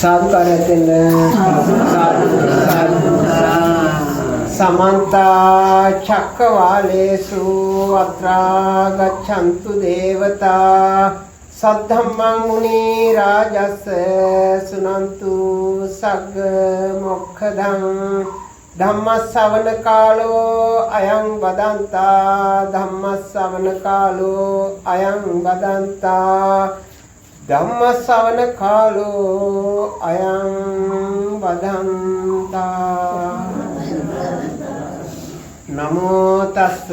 සාදුකාරයක් දෙන්න. සාදු සාදු. සමන්ත චක්කවාලේසු අත්‍රා ගච්ඡන්තු දේවතා සද්ධම්මං මුනි රාජස්ස සුනන්තු සග්ග මොක්ඛදං ධම්මස්සවන කාලෝ අයං බදන්තා ධම්මස්සවන කාලෝ අයං බදන්තා ධම්මස්සවන කාලෝ අයං බදන්තා. නමෝ තස්ස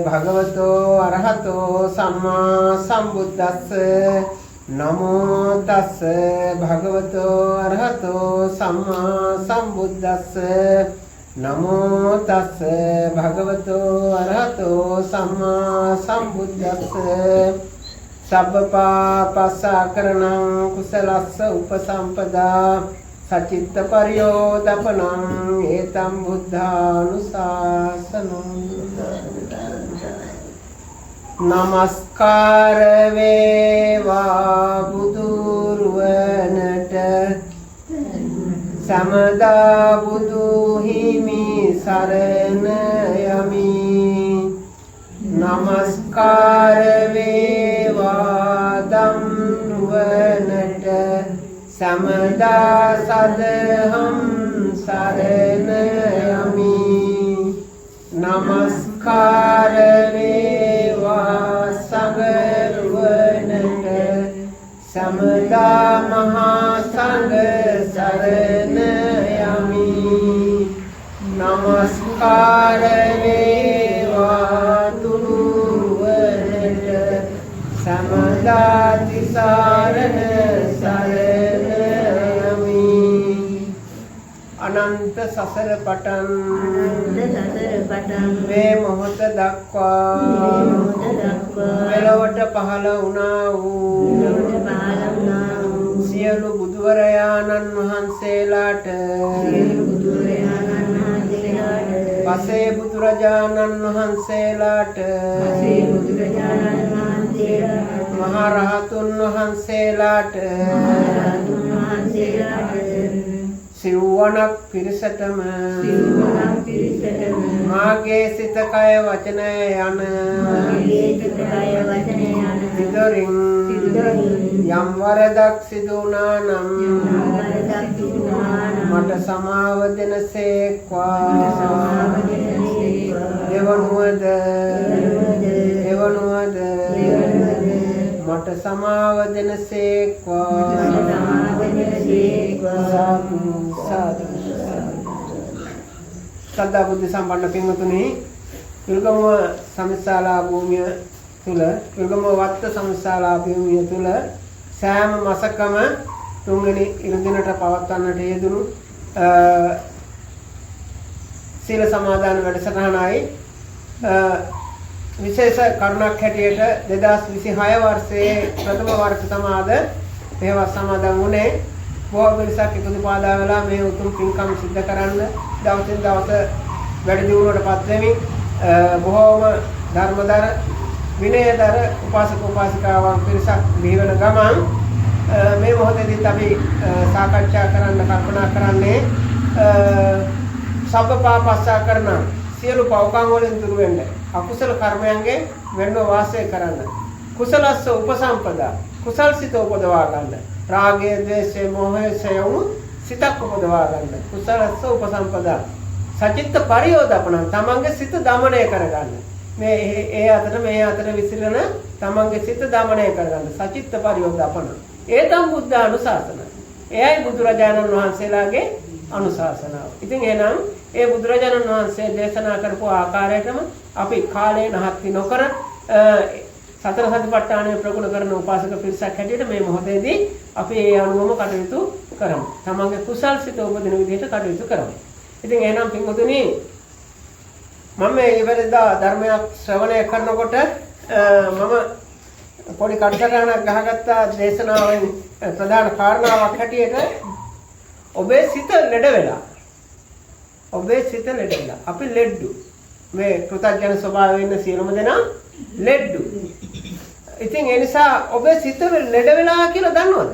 භගවතෝ අරහතෝ සම්මා සම්බුද්දස්ස. නමෝ තස්ස භගවතෝ අරහතෝ සම්මා සම්බුද්දස්ස. නමෝ තස්ස භගවතෝ අරහතෝ සම්මා සම්බුද්දස්ස. සබ්බ පාපස්සාකරණං කුසලස්ස උපසම්පදා සචිත්ත පරියෝදපනං ඒතම් බුද්ධානුශාසනං. නමස්කාර වේවා බුදුරුවනට සමදා බුදු හිමි සරණ යමි. නමස්කාර වේවා ධම්නුවනට සමදා සදහම් සරණ යමි. නමස්කාර වේවා සංඝරුවනට සමදා මහා සංඝ සරණ යමි. නමස්කාර වේවා තුනුරුවනට සමදා තිසරණ සරණ යමි. අනන්ත සසර පටන් මේ මොහොත දක්වා මෙලොවට පහළ වුණා වූ සියලු බුදුවරයාණන් වහන්සේලාට පසේ බුදුරජාණන් වහන්සේලාට මහා රහතුන් වහන්සේලාට සිව්වණක් පිරිසටම මාගේ සිත කය වචනය යන සිදුරින් යම් වරදක් සිදු වුණා නම් මට සමාව දෙනසේක්වා. දෙවනුවද දෙවනුවද මට සමාව දෙනසේක්වා. සාදු සාදු. ශ්‍රද්ධා බුද්ධ සම්පන්න පින්වතුනි, විල්ගමුව සමිස්සාලා භූමිය තුල, විල්ගමුව වත්ත සමිස්සාලා භූමිය තුල සෑම මසකම තුන්වෙනි ඉරුදිනට පවත්වන්නට යෙදුණු සීල සමාදාන වැඩසටහනයි විශේෂ කරුණක් හැටියට 2026 වර්ෂයේ ප්‍රථම වර්ෂ තමාද මේවා සමාදන් වුණේ. බොහෝ පිරිසක් එකතු පාදා වෙලා මේ උතුම් පින්කම් සිද්ධ කරන්න දවසින් දවස වැඩි දියුණුවටපත් වෙමින් බොහෝම ධර්මදර විනයදර උපාසක උපාසිකාවන් පිරිසක් බිහි වෙන ගමන් මේ මොහොතේදීත් අපි සාකච්ඡා කරන්න කල්පනා කරන්නේ සබ්බ පාපස්සා කරන සියලු පව්කම් වලින් දුර වෙන්න, අකුසල කර්මයන්ගෙන් වෙන්ව වාසය කරන්න, කුසලස්ස උපසම්පදා කුසල් සිත උපදවා ගන්න, රාගය ද්වේෂය මෝහය සයවුණු සිතක් උපදවා ගන්න, කුසලස්ස උපසම්පදා සචිත්ත පරියෝදපණං තමන්ගේ සිත දමනය කරගන්න, මේ ඒ අතර මේ අතර විසිරෙන තමන්ගේ සිත දමනය කරගන්න සචිත්ත පරියෝදපණං ඒතම් බුද්ධානුශාසන. එයයි බුදුරජාණන් වහන්සේලාගේ අනුශාසනාව. ඉතින් එහෙනම් ඒ බුදුරජාණන් වහන්සේ දේශනා කරපු ආකාරයටම අපි කාලය නහත්ති නොකර සතර සතිපට්ඨානය ප්‍රගුණ කරන උපාසක පිරිසක් හැටියට මේ මොහොතේදී අපි ඒ අනුවම කටයුතු කරමු. තමන්ගේ කුසල් සිත උපදින විදිහට කටයුතු කරමු. ඉතින් එහෙනම් පින්වතුනි, මම මේ ඉවරදා ධර්මයක් ශ්‍රවණය කරනකොට මම පොඩි කටසටහනක් ගහගත්තා දේශනාවෙන් ප්‍රධාන කාරණාවක් හැටියට ඔබේ සිත ලෙඩ වෙලා. ඔබේ සිත ලෙඩ වෙලා. අපි ලෙඩ්ඩු. මේ කෘතඥ ස්වභාවයෙන් ඉන්න සියලුම දෙනා ලෙඩ්ඩු. ඉතින් ඒ නිසා ඔබේ සිත ලෙඩ වෙලා කියලා දන්නවද?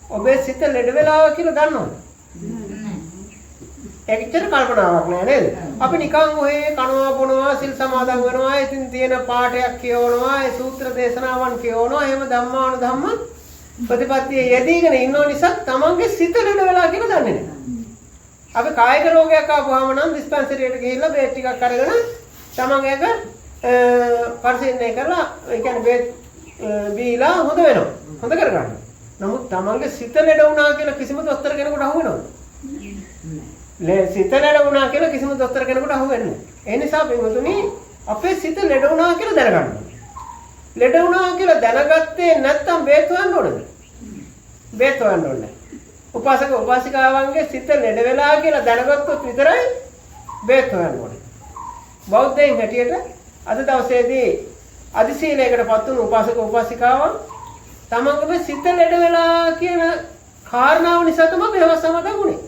ඔබේ සිත ලෙඩ වෙලා කියලා දන්නවද? ඒක ඇත්තට කල්පනාවක් නෑ නේද? අපි නිකන් ඔහේ කනවා බොනවා සිල් සමාදන් වෙනවා, ඉතින් තියෙන පාඨයක් කියවනවා, ඒ සූත්‍ර දේශනාවන් කියවනවා, එහෙම ධම්මානුධම්ම ප්‍රතිපත්තියේ යෙදීගෙන ඉන්නෝ නිසා තමන්ගේ සිත ලෙඩ වෙලා කියලා දන්නේ නෑ. අපි කායික රෝගයක් ආවම නම් ඩිස්පෙන්සරියට ගිහිල්ලා බේත් ටිකක් අරගෙන තමන් ඒක පරිශීලනය කරලා, ඒ කියන්නේ බේත් බීලා හොඳ වෙනවා. හොඳ කරගන්නවා. නමුත් තමන්ගේ සිත ලෙඩ වුණා කියලා කිසිම දොස්තර කෙනෙකුට අහු වෙනවද? සිත ලෙඩ වුණා කියලා කිසිම දොස්තර කෙනෙකුට අහු වෙන්නේ නැහැ. ඒ නිසා පින්වතුනි, අපේ සිත ලෙඩ වුණා කියලා දැනගන්න ඕනේ. ලෙඩ වුණා කියලා දැනගත්තේ නැත්නම් බේත් හොයන්න ඕනද? බේත් හොයන්න ඕනේ නැහැ. උපාසක උපාසිකාවන්ගේ සිත ලෙඩ වෙලා කියලා දැනගත්තොත් විතරයි බේත් හොයන්න ඕනේ. බෞද්ධයින් හැටියට අද දවසේදී අදි සීලයකටපත් වුණු උපාසක උපාසිකාවන් තමන්ගේ සිත ලෙඩ වෙලා කියන කාරණාව නිසා තමයි මේවා සමාදන් වුනේ.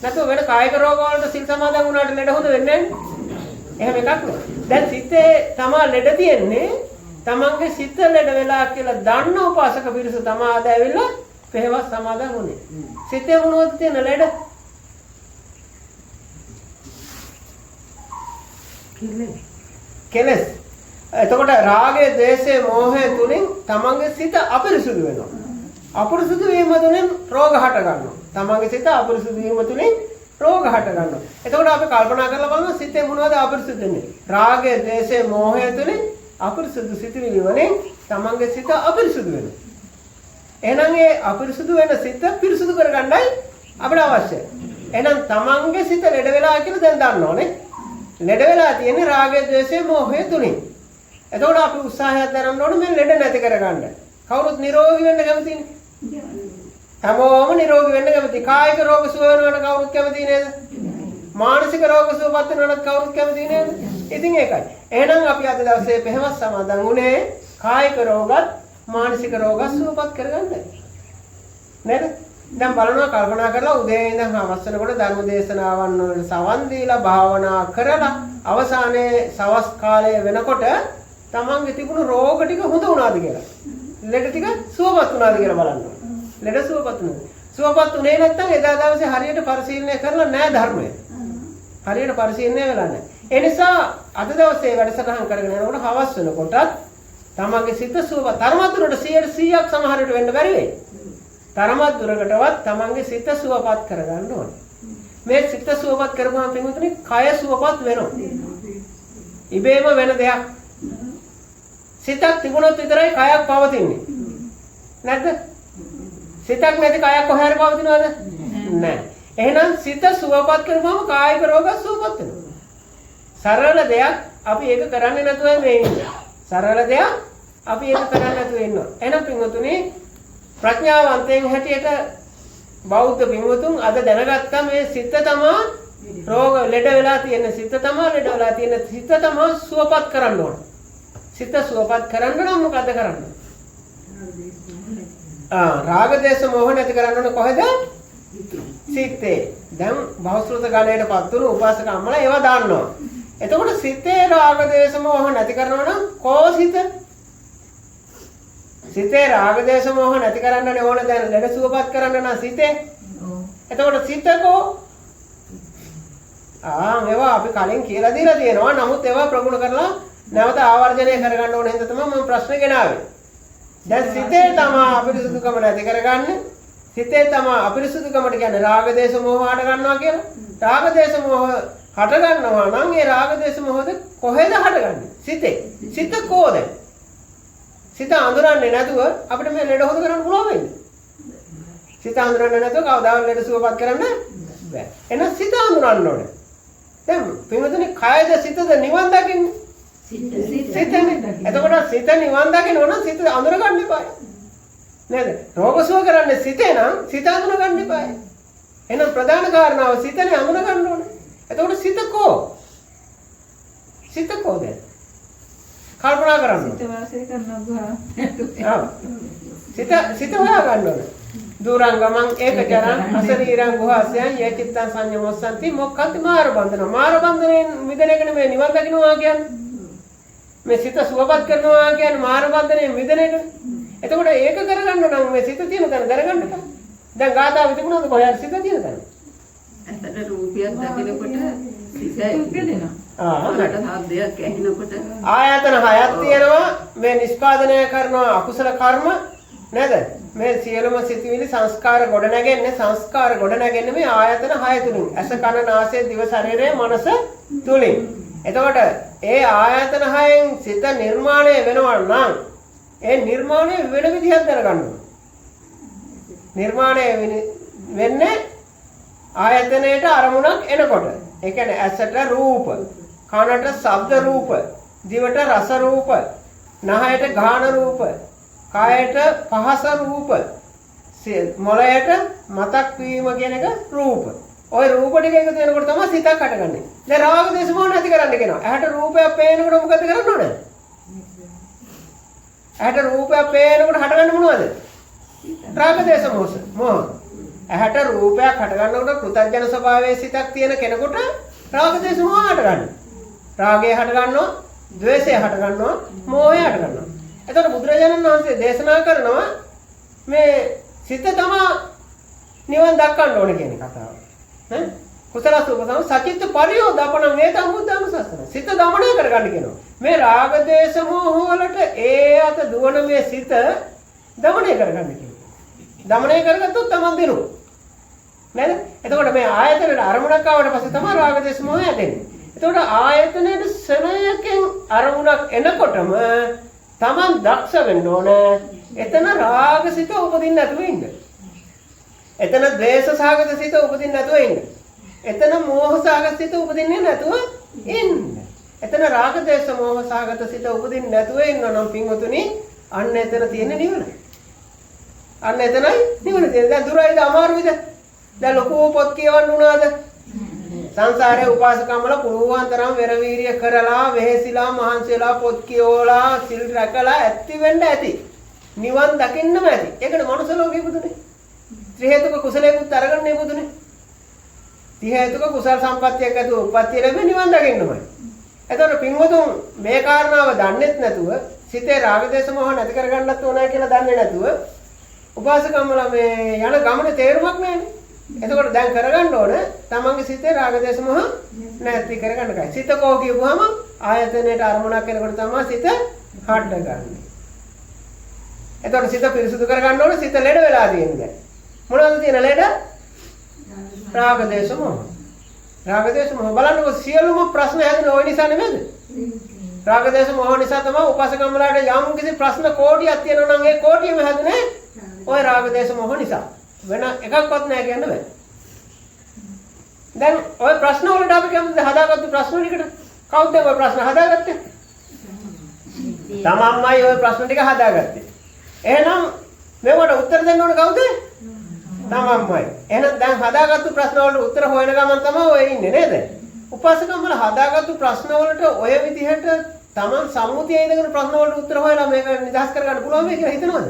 නැත්නම් වෙන කායික රෝග වලට සිල් සමාදන් වුණාට ලෙඩ හොඳ වෙන්නේ නැහැ. එහෙම එකක් නෑ. දැන් සිතේ තමා ලෙඩ තියෙන්නේ තමන්ගේ සිත ලෙඩ වෙලා කියලා දන්න උපාසක පිරිස තමා අද ඇවිල්ලා පෙරවස් සමාදන් වුනේ. සිතේ මොනවද තියෙන ලෙඩ? කෙලස්. එතකොට රාගය, ද්වේෂය, මෝහය තුලින් තමන්ගේ සිත අපිරිසුදු වෙනවා. අපිරිසුදු වීම තුලින් රෝග හට ගන්නවා. තමන්ගේ සිත අපිරිසුදු වීම තුලින් රෝග හට ගන්නවා. එතකොට අපි කල්පනා කරලා බලමු සිතේ මොනවද අපිරිසුදු වෙන්නේ? රාගය, ද්වේෂය, මෝහය තුලින් අපිරිසුදු සිතුවිලි වලින් තමන්ගේ සිත අපිරිසුදු වෙනවා. එහෙනම් ඒ අපිරිසුදු වෙන සිත පිරිසුදු කරගන්නයි අපිට අවශ්‍ය. එහෙනම් තමන්ගේ සිත ලෙඩ වෙලා කියලා දැන් දන්නවනේ. ලෙඩ වෙලා තියෙන්නේ රාගය, ද්වේෂය, මෝහය තුලින්. එතකොට අපි උත්සාහයක් දරන්න ඕනේ මේ ලෙඩ නැති කරගන්න. කවුරුත් නිරෝගී වෙන්න කැමතිනේ. හැමෝම නිරෝගී වෙන්න කැමති. කායික රෝග සුව වෙනවට කවුරුත් කැමති නේද? මානසික රෝග සුවපත් වෙනවටත් කවුරුත් කැමති නේද? ඉතින් ඒකයි. එහෙනම් අපි අද දවසේ පෙරවස් සමාදන් වුණේ කායික රෝගත් මානසික රෝගත් සුවපත් කරගන්න. නේද? දැන් බලනවා කල්පනා කරලා උදේ ඉඳන් හවස වෙනකොට ධර්ම දේශනාවන් වලට සවන් දීලා භාවනා කරලා අවසානයේ සවස් කාලය වෙනකොට තමන්ගේ තිබුණු රෝග ටික හොඳ වුණාද කියලා. ලෙඩ ටික සුවපත් වුණාද කියලා බලන්න ඕනේ. ලෙඩ සුවපත් වුණාද? සුවපත් වුණේ නැත්නම් එදා දවසේ හරියට පරිශීලනය කරලා නෑ ධර්මය. හරියට පරිශීලනය වෙලා නෑ. ඒ නිසා අද දවසේ වැඩසටහන් කරගෙන යනකොට හවස් වෙනකොටත් තමන්ගේ සිත සුවපත් තරමක් දුරට 100%ක් සමහර විට වෙන්න බැරි වෙයි. තරමක් දුරකටවත් තමන්ගේ සිත සුවපත් කරගන්න ඕනේ. මේ සිත සුවපත් කරපුවාම පින්වතුනි කය සුවපත් වෙනවා. ඉබේම වෙන දෙයක්. සිතක් තිබුණොත් විතරයි කයක් පවතින්නේ. නැද්ද? සිතක් නැති කයක් කොහේ හරි පවතිනවද? නෑ. එහෙනම් සිත සුවපත් කරපුවාම කායික රෝග සුවපත් වෙනවා. සරල දෙයක් අපි ඒක කරන්නේ නැතුව මේ ඉන්නේ. සරල දෙයක් අපි ඒක කරන්නේ නැතුව ඉන්නවා. එහෙනම් පින්වතුනි ප්‍රඥාවන්තයන් හැටියට බෞද්ධ පින්වතුන් අද දැනගත්තා මේ සිත තමා රෝග ලෙඩ වෙලා තියෙන සිත තමා ලෙඩ වෙලා තියෙන සිත තමා සුවපත් කරන්න ඕන. සිත සුවපත් කරන්න නම් මොකද කරන්න? රාග දේශ මොහ නැති කරන්න ඕන කොහෙද? සිතේ. දැන් බහුශ්‍රූත ගණයට පත් වුණු උපාසක අම්මලා ඒවා දාන්නවා. එතකොට සිතේ රාග දේශ මොහ නැති කරනවා නම් කෝ සිත? සිතේ රාග දේශ මොහ නැති කරන්නනේ ඕන දැන් ලෙඩ සුවපත් කරන්න නම් සිතේ. එතකොට සිත කෝ? ඒවා අපි කලින් කියලා දීලා තියෙනවා. නමුත් ඒවා ප්‍රගුණ කරලා නැවත ආවර්ජනය කරගන්න ඕන හින්දා තමයි මම ප්‍රශ්නේ ගෙනාවේ. දැන් සිතේ තමා අපිරිසුදුකම නැති කරගන්න. සිතේ තමා අපිරිසුදුකමට කියන්නේ රාග දේශ මොහ හට ගන්නවා කියලා. රාග දේශ මොහ හට ගන්නවා නම් ඒ රාග දේශ මොහද කොහෙද හටගන්නේ? සිතේ. සිත කෝ දැන්? සිත අඳුරන්නේ නැතුව අපිට මේ ලෙඩ හොද කරන්න පුළුවන් වෙන්නේ. සිත අඳුරන්නේ නැතුව කවදාවත් ලෙඩ සුවපත් කරන්න බෑ. එහෙනම් සිත අඳුරන්න ඕනේ. දැන් පින්වතුනි කයද සිතද නිවන් දකින්නේ? සිතනේ. එතකොට සිත නිවන් දකින්න ඕන සිත අඳුර ගන්න එපායි. නේද? රෝග සුව කරන්නේ සිතේ නම් සිත අඳුර ගන්න එපායි. එහෙනම් ප්‍රධාන කාරණාව සිතනේ අඳුර ගන්න ඕනේ. එතකොට සිත කෝ? සිත කෝ දැන්? කල්පනා කරන්න. සිත වාසය කරනවා. ඔව්. සිත හොයා ගන්න ඕනේ. දුරං ගමං ඒකචරං අශරීරං ගුහාසයන් යචිත්තං සංයමොස්සන්ති මොක්ඛන්ති මාර බන්ධන. මාර බන්ධනෙන් මිදෙන එක නෙමෙයි නිවන් දකින්නවා කියන්නේ. මේ සිත සුවපත් කරනවා කියන්නේ මාර බන්ධනෙන් මිදෙන එක. එතකොට ඒක කරගන්න නම් මේ සිත තියෙන තැන දැනගන්න එපා. දැන් ගාථාව තිබුණාද කොහේ හරි සිත තියෙන තැන? ඇසට රූපයක් දකිනකොට සිත උපදිනවා. කනට ශබ්දයක් ඇහෙනකොට ආයතන හයක් තියෙනවා. මේ නිෂ්පාදනය කරන අකුසල කර්ම නේද? මේ සියලුම සිතුවිලි සංස්කාර ගොඩ නැගෙන්නේ, සංස්කාර ගොඩ නැගෙන්නේ මේ ආයතන හය තුලින්. ඇස, කන, නාසය, දිව, ශරීරය, මනස තුලින්. එතකොට ඒ ආයතන හයෙන් සිත නිර්මාණය වෙනවා නම් ඒ නිර්මාණය වෙන විදිහක් දැනගන්න ඕන. නිර්මාණය වෙන්නේ ආයතනයට අරමුණක් එනකොට. ඒ කියන්නේ ඇසට රූප, කනට ශබ්ද රූප, දිවට රස රූප, නහයට ගාන රූප, කායට පහස රූප, මොළයට මතක් වීම කියන එක රූප. ඔය රූප ටික එකතු වෙනකොට තමයි සිතක් හටගන්නේ. දැන් රාග දේශ මොහ නැති කරන්න කියනවා. ඇහැට රූපයක් පේනකොට මොකද කරන්න ඕනේ? ඇහැට රූපයක් පේනකොට හටගන්නේ මොනවද? රාග දේශ මොහ. ඇහැට රූපයක් හටගන්නකොට කෘතඥ ස්වභාවයේ සිතක් තියෙන කෙනෙකුට රාග දේශ මොහ හටගන්නවා. රාගය හටගන්නවා, ද්වේෂය හටගන්නවා, මෝහය හටගන්නවා. එතකොට බුදුරජාණන් වහන්සේ දේශනා කරනවා මේ සිත තමා නිවන් දක්වන්න ඕන කියන කතාව. ඈ කුසලස්ස උපසම සචිත්ත පරියෝදපණං ඒතං බුද්ධානුශාසන. සිත දමනය කරගන්න කියනවා. මේ රාග දේශ මොහ වලට ඒ අත දුවන මේ සිත දමනය කරගන්න කියනවා. දමනය කරගත්තොත් තමන් දිනු. නේද? එතකොට මේ ආයතනයට අරමුණක් ආවට පස්සේ තමයි රාග දේශ මොහ හැදෙන්නේ. එතකොට ආයතනයට සනයකින් අරමුණක් එනකොටම තමන් දක්ෂ වෙන්න ඕන. එතන රාගසිත උපදින්න නැතුව ඉන්න. එතන ද්වේෂ සහගත සිත උපදින්න නැතුව ඉන්න. එතන මෝහ සහගත සිත උපදින්නේ නැතුව ඉන්න. එතන රාග ද්වේෂ මෝහ සහගත සිත උපදින්න නැතුව ඉන්න නම් පින්වතුනි, අන්න එතන තියෙන නිවන. අන්න එතනයි නිවන තියෙන්නේ. දැන් දුරයිද අමාරුයිද? දැන් ලොකු පොත් කියවන්න උනාද? සංසාරේ උපාසකම්වල පුළුවන් තරම් වෙර වීරිය කරලා වෙහෙසිලා මහන්සියලා පොත් කියවලා සිල් රැකලා ඇති වෙන්න ඇති. නිවන් දකින්නම ඇති. ඒකට මනුස්ස ලෝකෙ ඉපදුනේ. ත්‍රි හේතුක කුසලයකුත් අරගෙන ඉපදුනේ. ත්‍රි හේතුක කුසල සම්පත්තියක් ඇතුව උප්පත්තිය ලැබෙන්නේ නිවන් දකින්නමයි. එතකොට පින්වතුන් මේ කාරණාව දන්නෙත් නැතුව සිතේ රාග දේශ මොහ නැති කරගන්නත් ඕනෑ කියලා දන්නේ නැතුව උපාසකම්වල මේ යන ගමනේ තේරුමක් නෑනේ. එතකොට දැන් කරගන්න ඕන තමන්ගේ සිතේ රාග දේශ මොහ නැති කරගන්න එකයි. සිත කෝ කියපුවාම ආයතනයට අරමුණක් එනකොට තමයි සිත හටගන්නේ. එතකොට සිත පිරිසුදු කරගන්න ඕන. සිත ලෙඩ වෙලා තියෙන්නේ දැන්. මොනවද තියෙන ලෙඩ? රාග දේශ මොහ. රාග දේශ මොහ බලන්නකො සියලුම ප්‍රශ්න හැදෙන ওই නිසා නෙමෙයිද? රාග දේශ මොහ නිසා තමයි උපාසකම්වලට යම් කිසි ප්‍රශ්න කෝටියක් තියෙනවා නම් ඒ කෝටියම හැදුනේ ඔය රාග දේශ මොහ නිසා. වෙන එකක්වත් නෑ කියන්න බෑ. දැන් ඔය ප්‍රශ්න වලට අපි කැමතිද හදාගත්තු ප්‍රශ්න ටිකට? කවුද දැන් ඔය ප්‍රශ්න හදාගත්තේ? තමන්මයි ඔය ප්‍රශ්න ටික හදාගත්තේ. එහෙනම් මේවට උත්තර දෙන්න ඕන කවුද? තමන්මයි. එහෙනම් දැන් හදාගත්තු ප්‍රශ්න වලට උත්තර හොයන ගමන් තමයි ඔය ඉන්නේ නේද? උපාසකම් වල හදාගත්තු ප්‍රශ්න වලට ඔය විදිහට තමන් සම්මුතියේ ඉඳගෙන ප්‍රශ්න වලට උත්තර හොයලා මේක නිදහස් කරගන්න පුළුවන් වෙයි කියලා හිතනවද?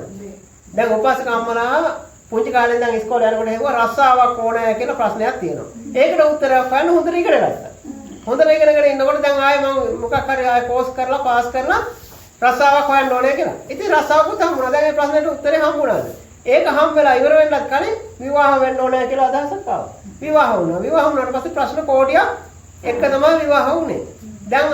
දැන් උපාසකම්මලා පුංචි කාලේ ඉඳන් ඉස්කෝලේ යනකොට හෙව්වා රස්සාවක් ඕනෑ කියලා ප්‍රශ්නයක් තියෙනවා. ඒකට උත්තරයක් හොයන්න හොඳට ඉගෙන ගත්තා. හොඳට ඉගෙනගෙන ඉන්නකොට දැන් ආයේ මම මොකක් හරි ආයේ කෝස් කරලා පාස් කරලා රස්සාවක් හොයන්න ඕනේ කියලා. ඉතින් රස්සාවකුත් හම්බුණා. දැන් මේ ප්‍රශ්නෙට උත්තරේ හම්බුණාද? ඒක හම්බ වෙලා ඉවර වෙන්නත් කලින් විවාහ වෙන්න ඕනේ කියලා අදහසක් ආවා. විවාහ වුණා. විවාහ වුණාට පස්සේ ප්‍රශ්න කෝටියක් එක තමයි විවාහ වුණේ. දැන්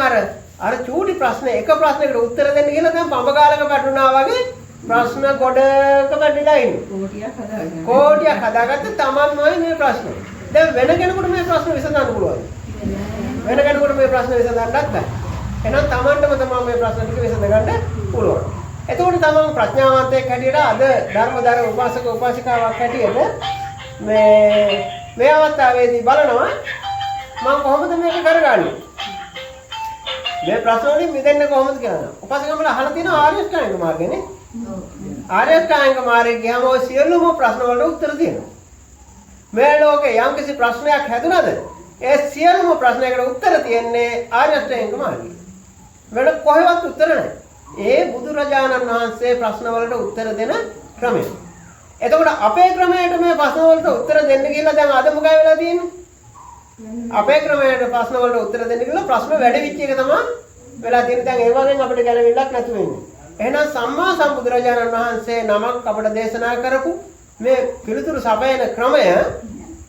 අර චූටි ප්‍රශ්නේ එක ප්‍රශ්නයකට උත්තර දෙන්න කියලා දැන් පඹ කාලක පැටලුණා වගේ ප්‍රශ්න ගොඩක පැටලිලා ඉන්නේ. කෝටියක් හදාගන්න. කෝටියක් හදාගත්ත තමන්මයි මේ ප්‍රශ්න. දැන් වෙන කෙනෙකුට මේ ප්‍රශ්න විසඳන්න පුළුවන්ද? වෙන කෙනෙකුට මේ ප්‍රශ්න විසඳන්නත් බෑ. එහෙනම් තමන්ටම තමයි මේ ප්‍රශ්න ටික විසඳගන්න පුළුවන්. එතකොට තමන් ප්‍රඥාවන්තයෙක් හැටියට අද ධර්මදර උපාසක උපාසිකාවක් හැටියට මේ අවස්ථාවේදී බලනවා මම කොහොමද මේක කරගන්නේ? මේ ප්‍රශ්න වලින් මිදෙන්නේ කොහොමද කියලා. උපාසකම්වල අහලා තියෙන ආර්ය අෂ්ටාංග මාර්ගයනේ. ආර්ය අෂ්ටාංග මාර්ගය ගියාම ඔය සියලුම ප්‍රශ්න වලට උත්තර තියෙනවා. මේ ලෝකේ යම්කිසි ප්‍රශ්නයක් හැදුනද ඒ සියලුම ප්‍රශ්නයකට උත්තර තියෙන්නේ ආර්ය අෂ්ටාංග මාර්ගයේ. වෙන කොහෙවත් උත්තර නැහැ. ඒ බුදුරජාණන් වහන්සේ ප්‍රශ්න වලට උත්තර දෙන ක්‍රමය. එතකොට අපේ ක්‍රමයට මේ ප්‍රශ්න වලට උත්තර දෙන්න කියලා දැන් අද මොකයි වෙලා තියෙන්නේ? අපේ ක්‍රමයට ප්‍රශ්න වලට උත්තර දෙන්න කියලා ප්‍රශ්න වැඩි වෙච්ච එක තමයි වෙලා තියෙන්නේ. දැන් ඒ වගේම අපිට ගැලවිල්ලක් නැතු වෙන්නේ. එහෙනම් සම්මා සම්බුදුරජාණන් වහන්සේ නමක් අපට දේශනා කරපු මේ පිළිතුරු සපයන ක්‍රමය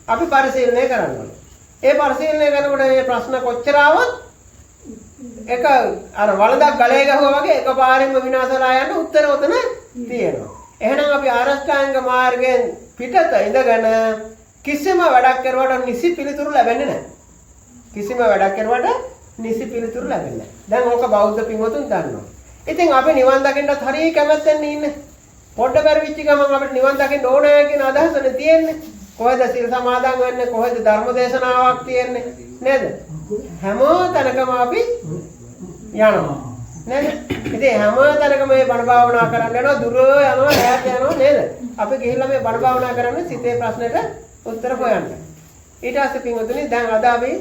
අපි පරිශීලනය කරන්න ඕනේ. ඒ පරිශීලනය කරනකොට මේ ප්‍රශ්න කොච්චර ආවත් එක අර වළඳක් ගලේ ගැහුවා වගේ එකපාරින්ම විනාශ වෙලා යන උත්තර ඔතන තියෙනවා. එහෙනම් අපි ආරෂ්ඨාංග මාර්ගයෙන් පිටත ඉඳගෙන කිසිම වැඩක් කරුවට නිසි පිළිතුරු ලැබෙන්නේ නැහැ. කිසිම වැඩක් කරුවට නිසි පිළිතුරු ලැබෙන්නේ නැහැ. දැන් ඕක බෞද්ධ පින්වතුන් දන්නවා. ඉතින් අපි නිවන් දකින්නත් හරිය කැමැත්තෙන් ඉන්නේ. පොඩ්ඩ බැරි වෙච්ච ගමන් අපිට නිවන් දකින්න ඕනෑ කියන අදහසනේ තියෙන්නේ. කොහෙද සිල් සමාදන් වෙන්නේ? කොහෙද ධර්ම දේශනාවක් තියෙන්නේ? නේද? හැම තැනකම අපි යනවා. නේද? ඉතින් හැම තැනකම මේ බණ භාවනා කරන්න යනවා, දුර යනවා, ඈත යනවා නේද? අපි ගිහිල්ලා මේ බණ භාවනා කරන්නේ සිතේ ප්‍රශ්නෙට උත්තර හොයන්න. ඊට පස්සේ පින්වතුනි දැන් අද අපි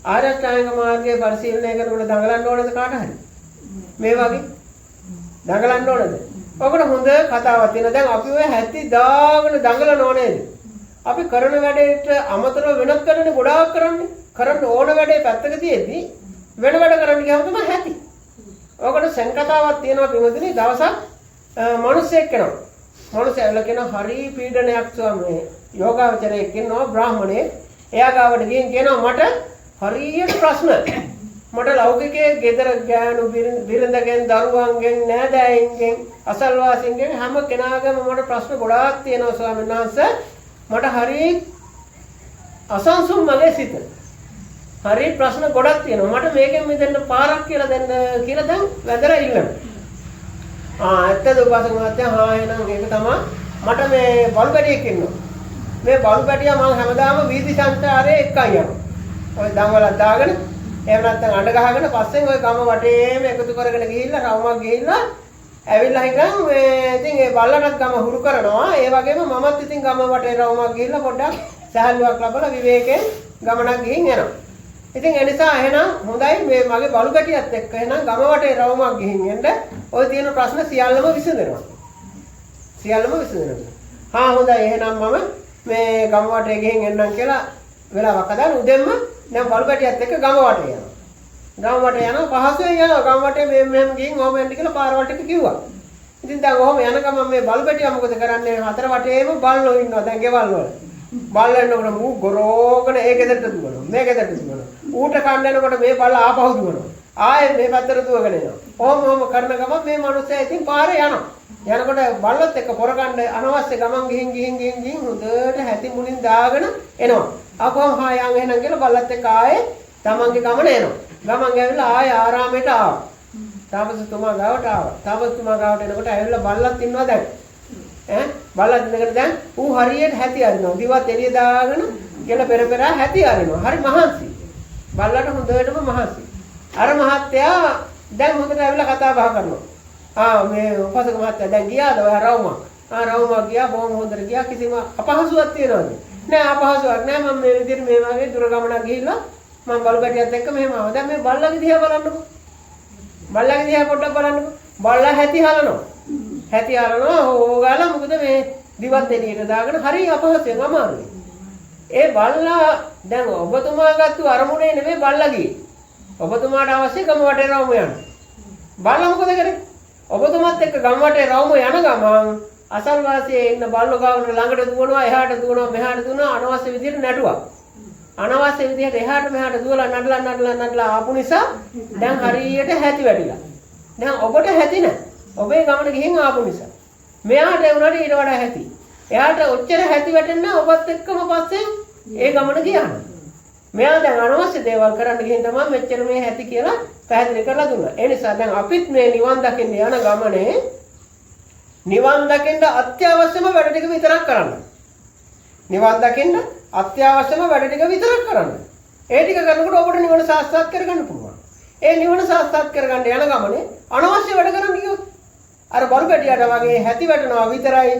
ආර්ය අෂ්ටාංග මාර්ගයේ පරිශීලනය කරනකොට දඟලන්න ඕනද කාට හරි? මේ වගේ දඟලන්න ඕනද? ඔකට හොඳ කතාවක් තියෙනවා. දැන් අපි ඔය හැටි දාගෙන දඟලනව නේද? අපි කරන වැඩේට අමතරව වෙනත් වැඩනේ ගොඩාක් කරන්නේ. කරන්න ඕන වැඩේ පැත්තක තියෙද්දි වෙන වැඩ කරන්න ගියාම තමයි හැටි. ඔකට සෙන් කතාවක් තියෙනවා පින්වතුනි. දවසක් මිනිස්සෙක් එනවා. මිනිස්සයා ඇවිල්ලා කියනවා හරි පීඩනයක් ස්වාමී. යෝගාවචරයෙක් ඉන්නවා බ්‍රාහ්මණයෙක්. එයා ගාවට ගිහින් කියනවා මට හරියට ප්‍රශ්න. මට ලෞකිකයේ ගෙදර ගෑනු බිරිඳගෙන් දරුවන්ගෙන් නෑදෑයින්ගෙන් අසල්වාසීන්ගෙන් හැම කෙනාගේම මට ප්‍රශ්න ගොඩාක් තියෙනවා ස්වාමීන් වහන්සේ. මට හරි අසංසුන් මගේ සිත. හරි ප්‍රශ්න ගොඩක් තියෙනවා. මට මේකෙන් මිදෙන්න පාරක් කියලා දෙන්න කියලා දැන් වැදලා ඉල්ලනවා. ආ ඇත්තද උපාසක මහත්තයා? හා එහෙනම් ඒක තමයි. මට මේ බලු පැටියෙක් ඉන්නවා. මේ බලු පැටියා මං හැමදාම වීදි සංචාරයේ එක්කන් යනවා. ඔය දම්වලක් දාගෙන එහෙම නැත්නම් අඬ ගහගෙන පස්සෙන් ඔය ගම වටේම එකතු කරගෙන ගිහිල්ලා රවුමක් ගිහිල්ලා ඇවිල්ලා හිටන් මේ ඉතින් ඒ බල්ලටත් ගම හුරු කරනවා. ඒ වගේම මමත් ඉතින් ගම වටේ රවුමක් ගිහිල්ලා පොඩ්ඩක් සහැල්ලුවක් ලබලා විවේකයෙන් ගමනක් ගිහින් එනවා. ඉතින් ඒ නිසා එහෙනම් හොඳයි මේ මගේ බලු පැටියත් එක්ක එහෙනම් ගම වටේ රවුමක් ගිහින් එන්න ඔය තියෙන ප්‍රශ්න සියල්ලම විසඳනවා. සියල්ලම විසඳනවා. හා හොඳයි එහෙනම් මම මේ ගම වටේ ගිහින් එන්නම් කියලා වෙලාවක් හදාගෙන උදෙන්ම දැන් බලු පැටියත් එක්ක ගම වටේ යනවා. ගම වටේ යනවා පහසුවෙන් යනවා. ගම වටේ මෙහෙම මෙහෙම ගිහින් ඔහොම යන්න කියලා පාරවල් ටික කිව්වා. ඉතින් දැන් ඔහොම යන ගමන් මේ බලු පැටියා මොකද කරන්නේ? හතර වටේම බල්ලෝ ඉන්නවා දැන් ගෙවල් වල. බල්ලෝ එනකොට මූ ගොරෝගෙන ඒ ගෙදරට දුවනවා. මේ ගෙදරට දුවනවා. ඌට කන්න යනකොට මේ බල්ලා ආපහු දුවනවා. ආයෙ මේ පැත්තට දුවගෙන එනවා. ඔහොම ඔහොම කරන ගමන් මේ මනුස්සයා ඉතින් පාරේ යනවා. යනකොට බල්ලොත් එක්ක පොර කන්න අනවශ්‍ය ගමන් ගිහින් ගිහින් ගිහින් ගිහින් හොඳට හැටි මුලින් දාගෙන එනවා. ආපහු හා යන් එහෙනම් කියලා බල්ලත් එක්ක ආයේ තමන්ගේ ගමන එනවා. ගමන් ඇවිල්ලා ආයේ ආරාමයට ආවා. තාපසතුමා ගාවට ආවා. තාපසතුමා ගාවට එනකොට ඇවිල්ලා බල්ලත් ඉන්නවා දැන්. ඈ බල්ලත් ඉඳගෙන දැන් ඌ හරියට හැටි අරිනවා. දිවත් එළිය දාගෙන කියලා පෙර පෙර හැටි අරිනවා. හරි මහන්සි. බල්ලට හොඳටම මහන්සි. අර මහත්තයා දැන් හොඳට ඇවිල්ලා කතා බහ කරනවා. ආ මේ උපාසක මහත්තයා දැන් ගියාද ඔයා රවුමක්? ආ රවුමක් ගියා බොහොම හොඳට ගියා. කිසිම අපහසුවක් තියනවද? නෑ අපහසුවක් නෑ. මම මේ විදිහට මේ වගේ දුර ගමනක් ගිහිල්ලා මම බලු පැටියත් එක්ක මෙහෙම ආවා. දැන් මේ බල්ලගේ දිහා බලන්නකෝ. බල්ලගේ දිහා පොඩ්ඩක් බලන්නකෝ. බල්ලා හැටි හලනවා. හැටි හලනවා හො ගාලා මොකද මේ දිවත් එළියට දාගෙන හරි අපහසුයෙන් අමාරුයි. ඒ බල්ලා දැන් ඔබතුමා ගත්තු අරමුණේ නෙමෙයි බල්ලා ගියේ. ඔබතුමාට අවශ්‍ය ගම වටේ රවුම යන්න. බල්ලා මොකද කරේ? ඔබතුමාත් එක්ක ගම වටේ රවුම යන ගමන් අසල්වාසියේ ඉන්න බල්ලෝ ගාවට ළඟට දුවනවා, එහාට දුවනවා, මෙහාට දුවනවා, අනවශ්‍ය විදිහට නැටුවා. අනවශ්‍ය විදිහට එහාට මෙහාට දුවලා නඩලා නඩලා නඩලා ආපු නිසා දැන් හරියට හැටි වැටිලා. දැන් ඔබට හැටි නෑ. ඔබේ ගමන ගිහින් ආපු නිසා. මෙයාට ඒ වුණාට ඊට වඩා හැටි. එයාට ඔච්චර හැටි වැටෙන්නේ ඔබත් එක්කම පස්සෙන් ඒ ගමන ගියා. මෙයා දැන් අනවශ්‍ය දේවල් කරන්න ගිහින් තමයි මෙච්චර මේ හැටි කියලා පැහැදිලි කරලා දුන්නා. ඒ නිසා දැන් අපිත් මේ නිවන් දකින්න යන ගමනේ නිවන් දකින්න අත්‍යවශ්‍යම වැඩ ටික විතරක් කරන්න. නිවන් දකින්න අත්‍යවශ්‍යම වැඩ ටික විතරක් කරන්න. ඒ ටික කරනකොට ඔබට නිවන සාක්ෂාත් කරගන්න පුළුවන්. ඒ නිවන සාක්ෂාත් කරගන්න යන ගමනේ අනවශ්‍ය වැඩ කරන්න ගියොත් අර බලු පැටියට වගේ හැටි වැටෙනවා විතරයි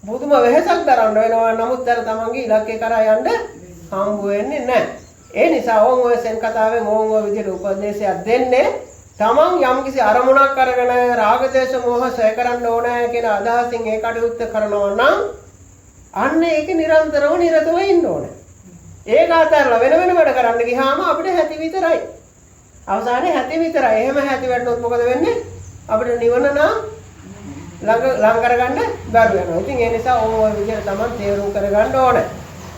බුදුම වෙහසක් දරන්න වෙනවා. නමුත් අර තමන්ගේ ඉලක්කය කරා යන්න හම්බ වෙන්නේ නැහැ. ඒ නිසා ඕන් ඔය සෙන් කතාවෙන් ඕන් ඔය විදිහට උපදේශයක් දෙන්නේ තමන් යම්කිසි අරමුණක් අරගෙන රාග දේශ මොහ සය කරන්න ඕනෑ කියන අදහසින් ඒ කටයුත්ත කරනවා නම් අන්න ඒක නිරන්තරව නිරතව ඉන්න ඕනේ. ඒක අතහැරලා වෙන වෙන වැඩ කරන්න ගියාම අපිට හැටි විතරයි. අවසානයේ හැටි විතරයි. එහෙම හැටි වැටුනොත් මොකද වෙන්නේ? අපිට නිවන නම් ළඟ ලං කරගන්න බැරුව යනවා. ඉතින් ඒ නිසා ඕම ඔය විදිහට තමන් තේරුම් කරගන්න ඕනේ.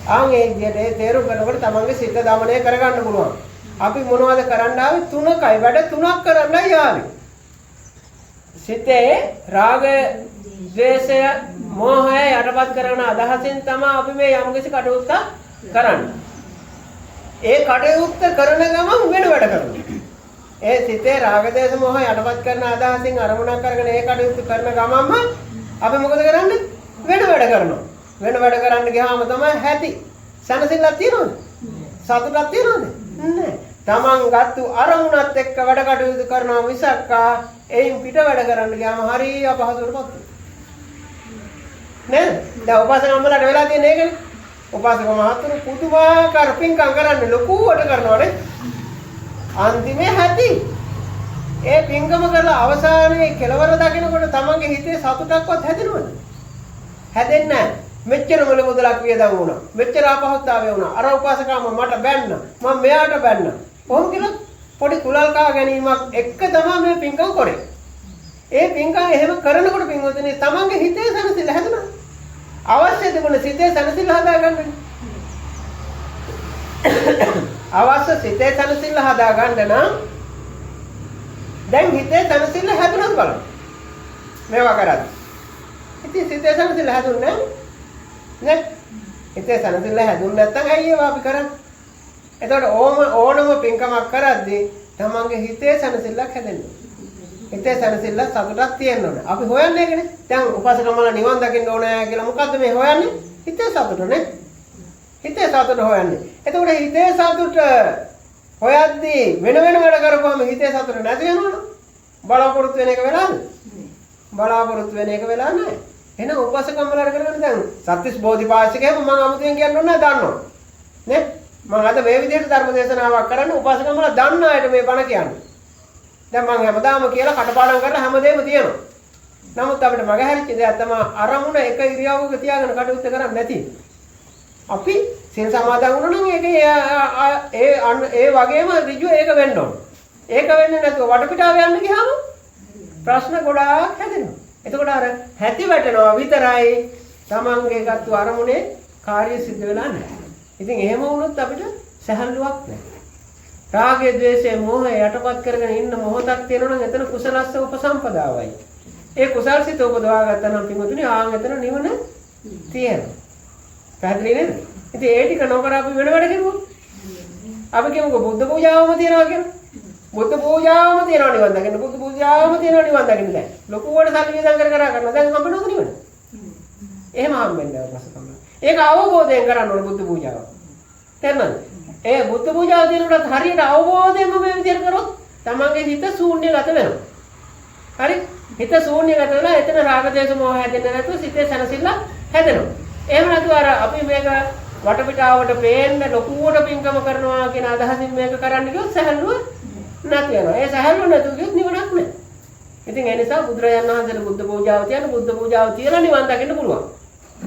ආන් ඒ විදිහට ඒ තේරුම් කරනකොට තමන්ගේ සිත දමනය කරගන්න පුළුවන්. අපි මොනවද කරන්න ආවේ? තුනකයි වැඩ තුනක් කරන්නයි ආවේ. සිතේ රාගය, ද්වේෂය, මෝහය යටපත් කරන අදහසින් තමයි අපි මේ යම්කිසි කටයුත්තක් කරන්නේ. ඒ කටයුත්ත කරන ගමන් වෙන වැඩ කරනවා. ඒ සිතේ රාග දේශ මොහ යටපත් කරන අදහසින් අරමුණක් අරගෙන ඒ කටයුතු කරන ගමන්ම අපි මොකද කරන්නේ? වෙන වැඩ කරනවා. වෙන වැඩ කරන්න ගියාම තමයි හැටි. සැනසෙල්ලක් තියනවද? සතුටක් තියනවද? නෑ. තමන් ගත්තු අරමුණත් එක්ක වැඩ කටයුතු කරනවා මිසක් එයින් පිට වැඩ කරන්න ගියාම හරි අපහසුවටපත් වෙනවා. නේද? දැන් උපාසක අම්මලාට වෙලා තියෙන ඒකනේ. උපාසක මහතුරු පුදුමාකාර පින්කම් කරන්නේ ලොකුවට කරනවනේ. අන්තිමේ හැටි. ඒ පින්කම කරලා අවසානයේ කෙලවර දකිනකොට තමන්ගේ හිතේ සතුටක්වත් හැදෙනවද? හැදෙන්නේ නැහැ. මෙච්චර මුල මුදලක් වියදම් වුණා. මෙච්චර අපහසුතාවය වුණා. අර උපාසකම මට බැන්න. මම මෙයාට බැන්න. කොහොම කියලා පොඩි කුලල් කා ගැනීමක් එක්ක තමයි මේ පින්කම් කරේ. ඒ පින්කම් එහෙම කරනකොට පින්වතුනි තමන්ගේ හිතේ සැනසෙල්ල හැදුණා. අවශ්‍ය තිබුණ සිතේ සැනසෙල්ල හදාගන්න. අවශ්‍ය සිතේ සැනසෙල්ල හදාගන්න නම් දැන් හිතේ සැනසෙල්ල හැදුණාද බලන්න. මේවා කරද්දි. ඉතින් සිතේ සැනසෙල්ල හැදුන්නේ නැහැ නේ? හිතේ සැනසෙල්ල හැදුන්නේ නැත්නම් ඇයි ඒවා අපි කරන්නේ? එතකොට ඕනම පින්කමක් කරද්දී තමන්ගේ හිතේ සැනසෙල්ලක් හැදෙන්න ඕනේ. හිතේ සැනසෙල්ල සතුටක් තියෙන්න ඕනේ. අපි හොයන්නේ ඒකනේ. දැන් උපාසකමලා නිවන් දකින්න ඕනේ කියලා මොකද්ද මේ හොයන්නේ? හිතේ සතුට නේ. හිතේ සතුට හොයන්නේ. එතකොට හිතේ සතුට හොයද්දී වෙන වෙන වැඩ කරපුවාම හිතේ සතුට නැති වෙනවනේ. බලාපොරොත්තු වෙන එක වෙලාද? බලාපොරොත්තු වෙන එක වෙලා නැහැ. එහෙනම් උපාසකමලාට කරගන්න දැන් සත්‍තිස් බෝධිපාශිකයම මම අමුතුවෙන් කියන්න ඕනේ නැහැ දන්නවා. නේ? මම අද මේ විදිහට ධර්ම දේශනාවක් කරන්න උපාසකමලා දන්න අයට මේ බණ කියන්නේ. දැන් මම හැමදාම කියලා කටපාඩම් කරලා හැමදේම තියෙනවා. නමුත් අපිට මග හැරිච්ච දෙයක් තමයි අරමුණ එක ඉරියව්වක තියාගෙන කටයුත්ත කරන්නේ නැති. අපි සිල් සමාදන් වුණා නම් ඒක ඒ ඒ වගේම ඍජු ඒක වෙන්න ඕන. ඒක වෙන්නේ නැතුව වටපිටාව යන්න ගියාම ප්‍රශ්න ගොඩාක් හැදෙනවා. එතකොට අර හැටි වැටෙනවා විතරයි තමන්ගේ ගත්තු අරමුණේ කාර්ය සිද්ධ වෙලා නැහැ. ඉතින් එහෙම වුණොත් අපිට සැහැල්ලුවක් නැහැ. රාගය, ද්වේෂය, මෝහය යටපත් කරගෙන ඉන්න මොහොතක් තියෙනවා නම් එතන කුසලස්ස උපසම්පදාවයි. ඒ කුසල් සිත උපදවා ගත්තා නම් පින්වතුනි ආන් එතන නිවන තියෙනවා. පැහැදිලි නේද? ඉතින් ඒ ටික නොකර අපි වෙන වැඩ කරුවොත් අපි කියමුකෝ බුද්ධ පූජාවම තියනවා කියලා. බුද්ධ පූජාවම තියනවා නිවන් දකින්න. බුද්ධ පූජාවම තියනවා නිවන් දකින්න දැන්. ලොකුවට සල්ලි වියදම් කර කර කරනවා. දැන් හම්බෙනවද නිවන? එහෙම හම්බෙන්නේ නැහැ උපාසකම්ම. ඒක අවබෝධයෙන් කරන්න ඕන බුද්ධ පූජාව. තේරුණාද? ඒ බුද්ධ පූජාව තියෙනකොටත් හරියට අවබෝධයෙන්ම මේ විදිහට කරොත් තමන්ගේ හිත ශූන්‍යගත වෙනවා. හරි? හිත ශූන්‍යගත වෙලා එතන රාග දේශ මොහ හැදෙන්නේ නැතුව සිතේ සැනසෙල්ල හැදෙනවා. එහෙම නැතුව අර අපි මේක වටපිටාවට පේන්න ලොකුවට පින්කම කරනවා කියන අදහසින් මේක කරන්න ගියොත් සැහැල්ලුව නැති වෙනවා. ඒ සැහැල්ලුව නැතුව ගියොත් නිවනක් නෑ. ඉතින් ඒ නිසා බුදුරජාණන් වහන්සේට බුද්ධ පූජාව තියන බුද්ධ පූජාව තියලා නිවන් දකින්න පුළුවන්.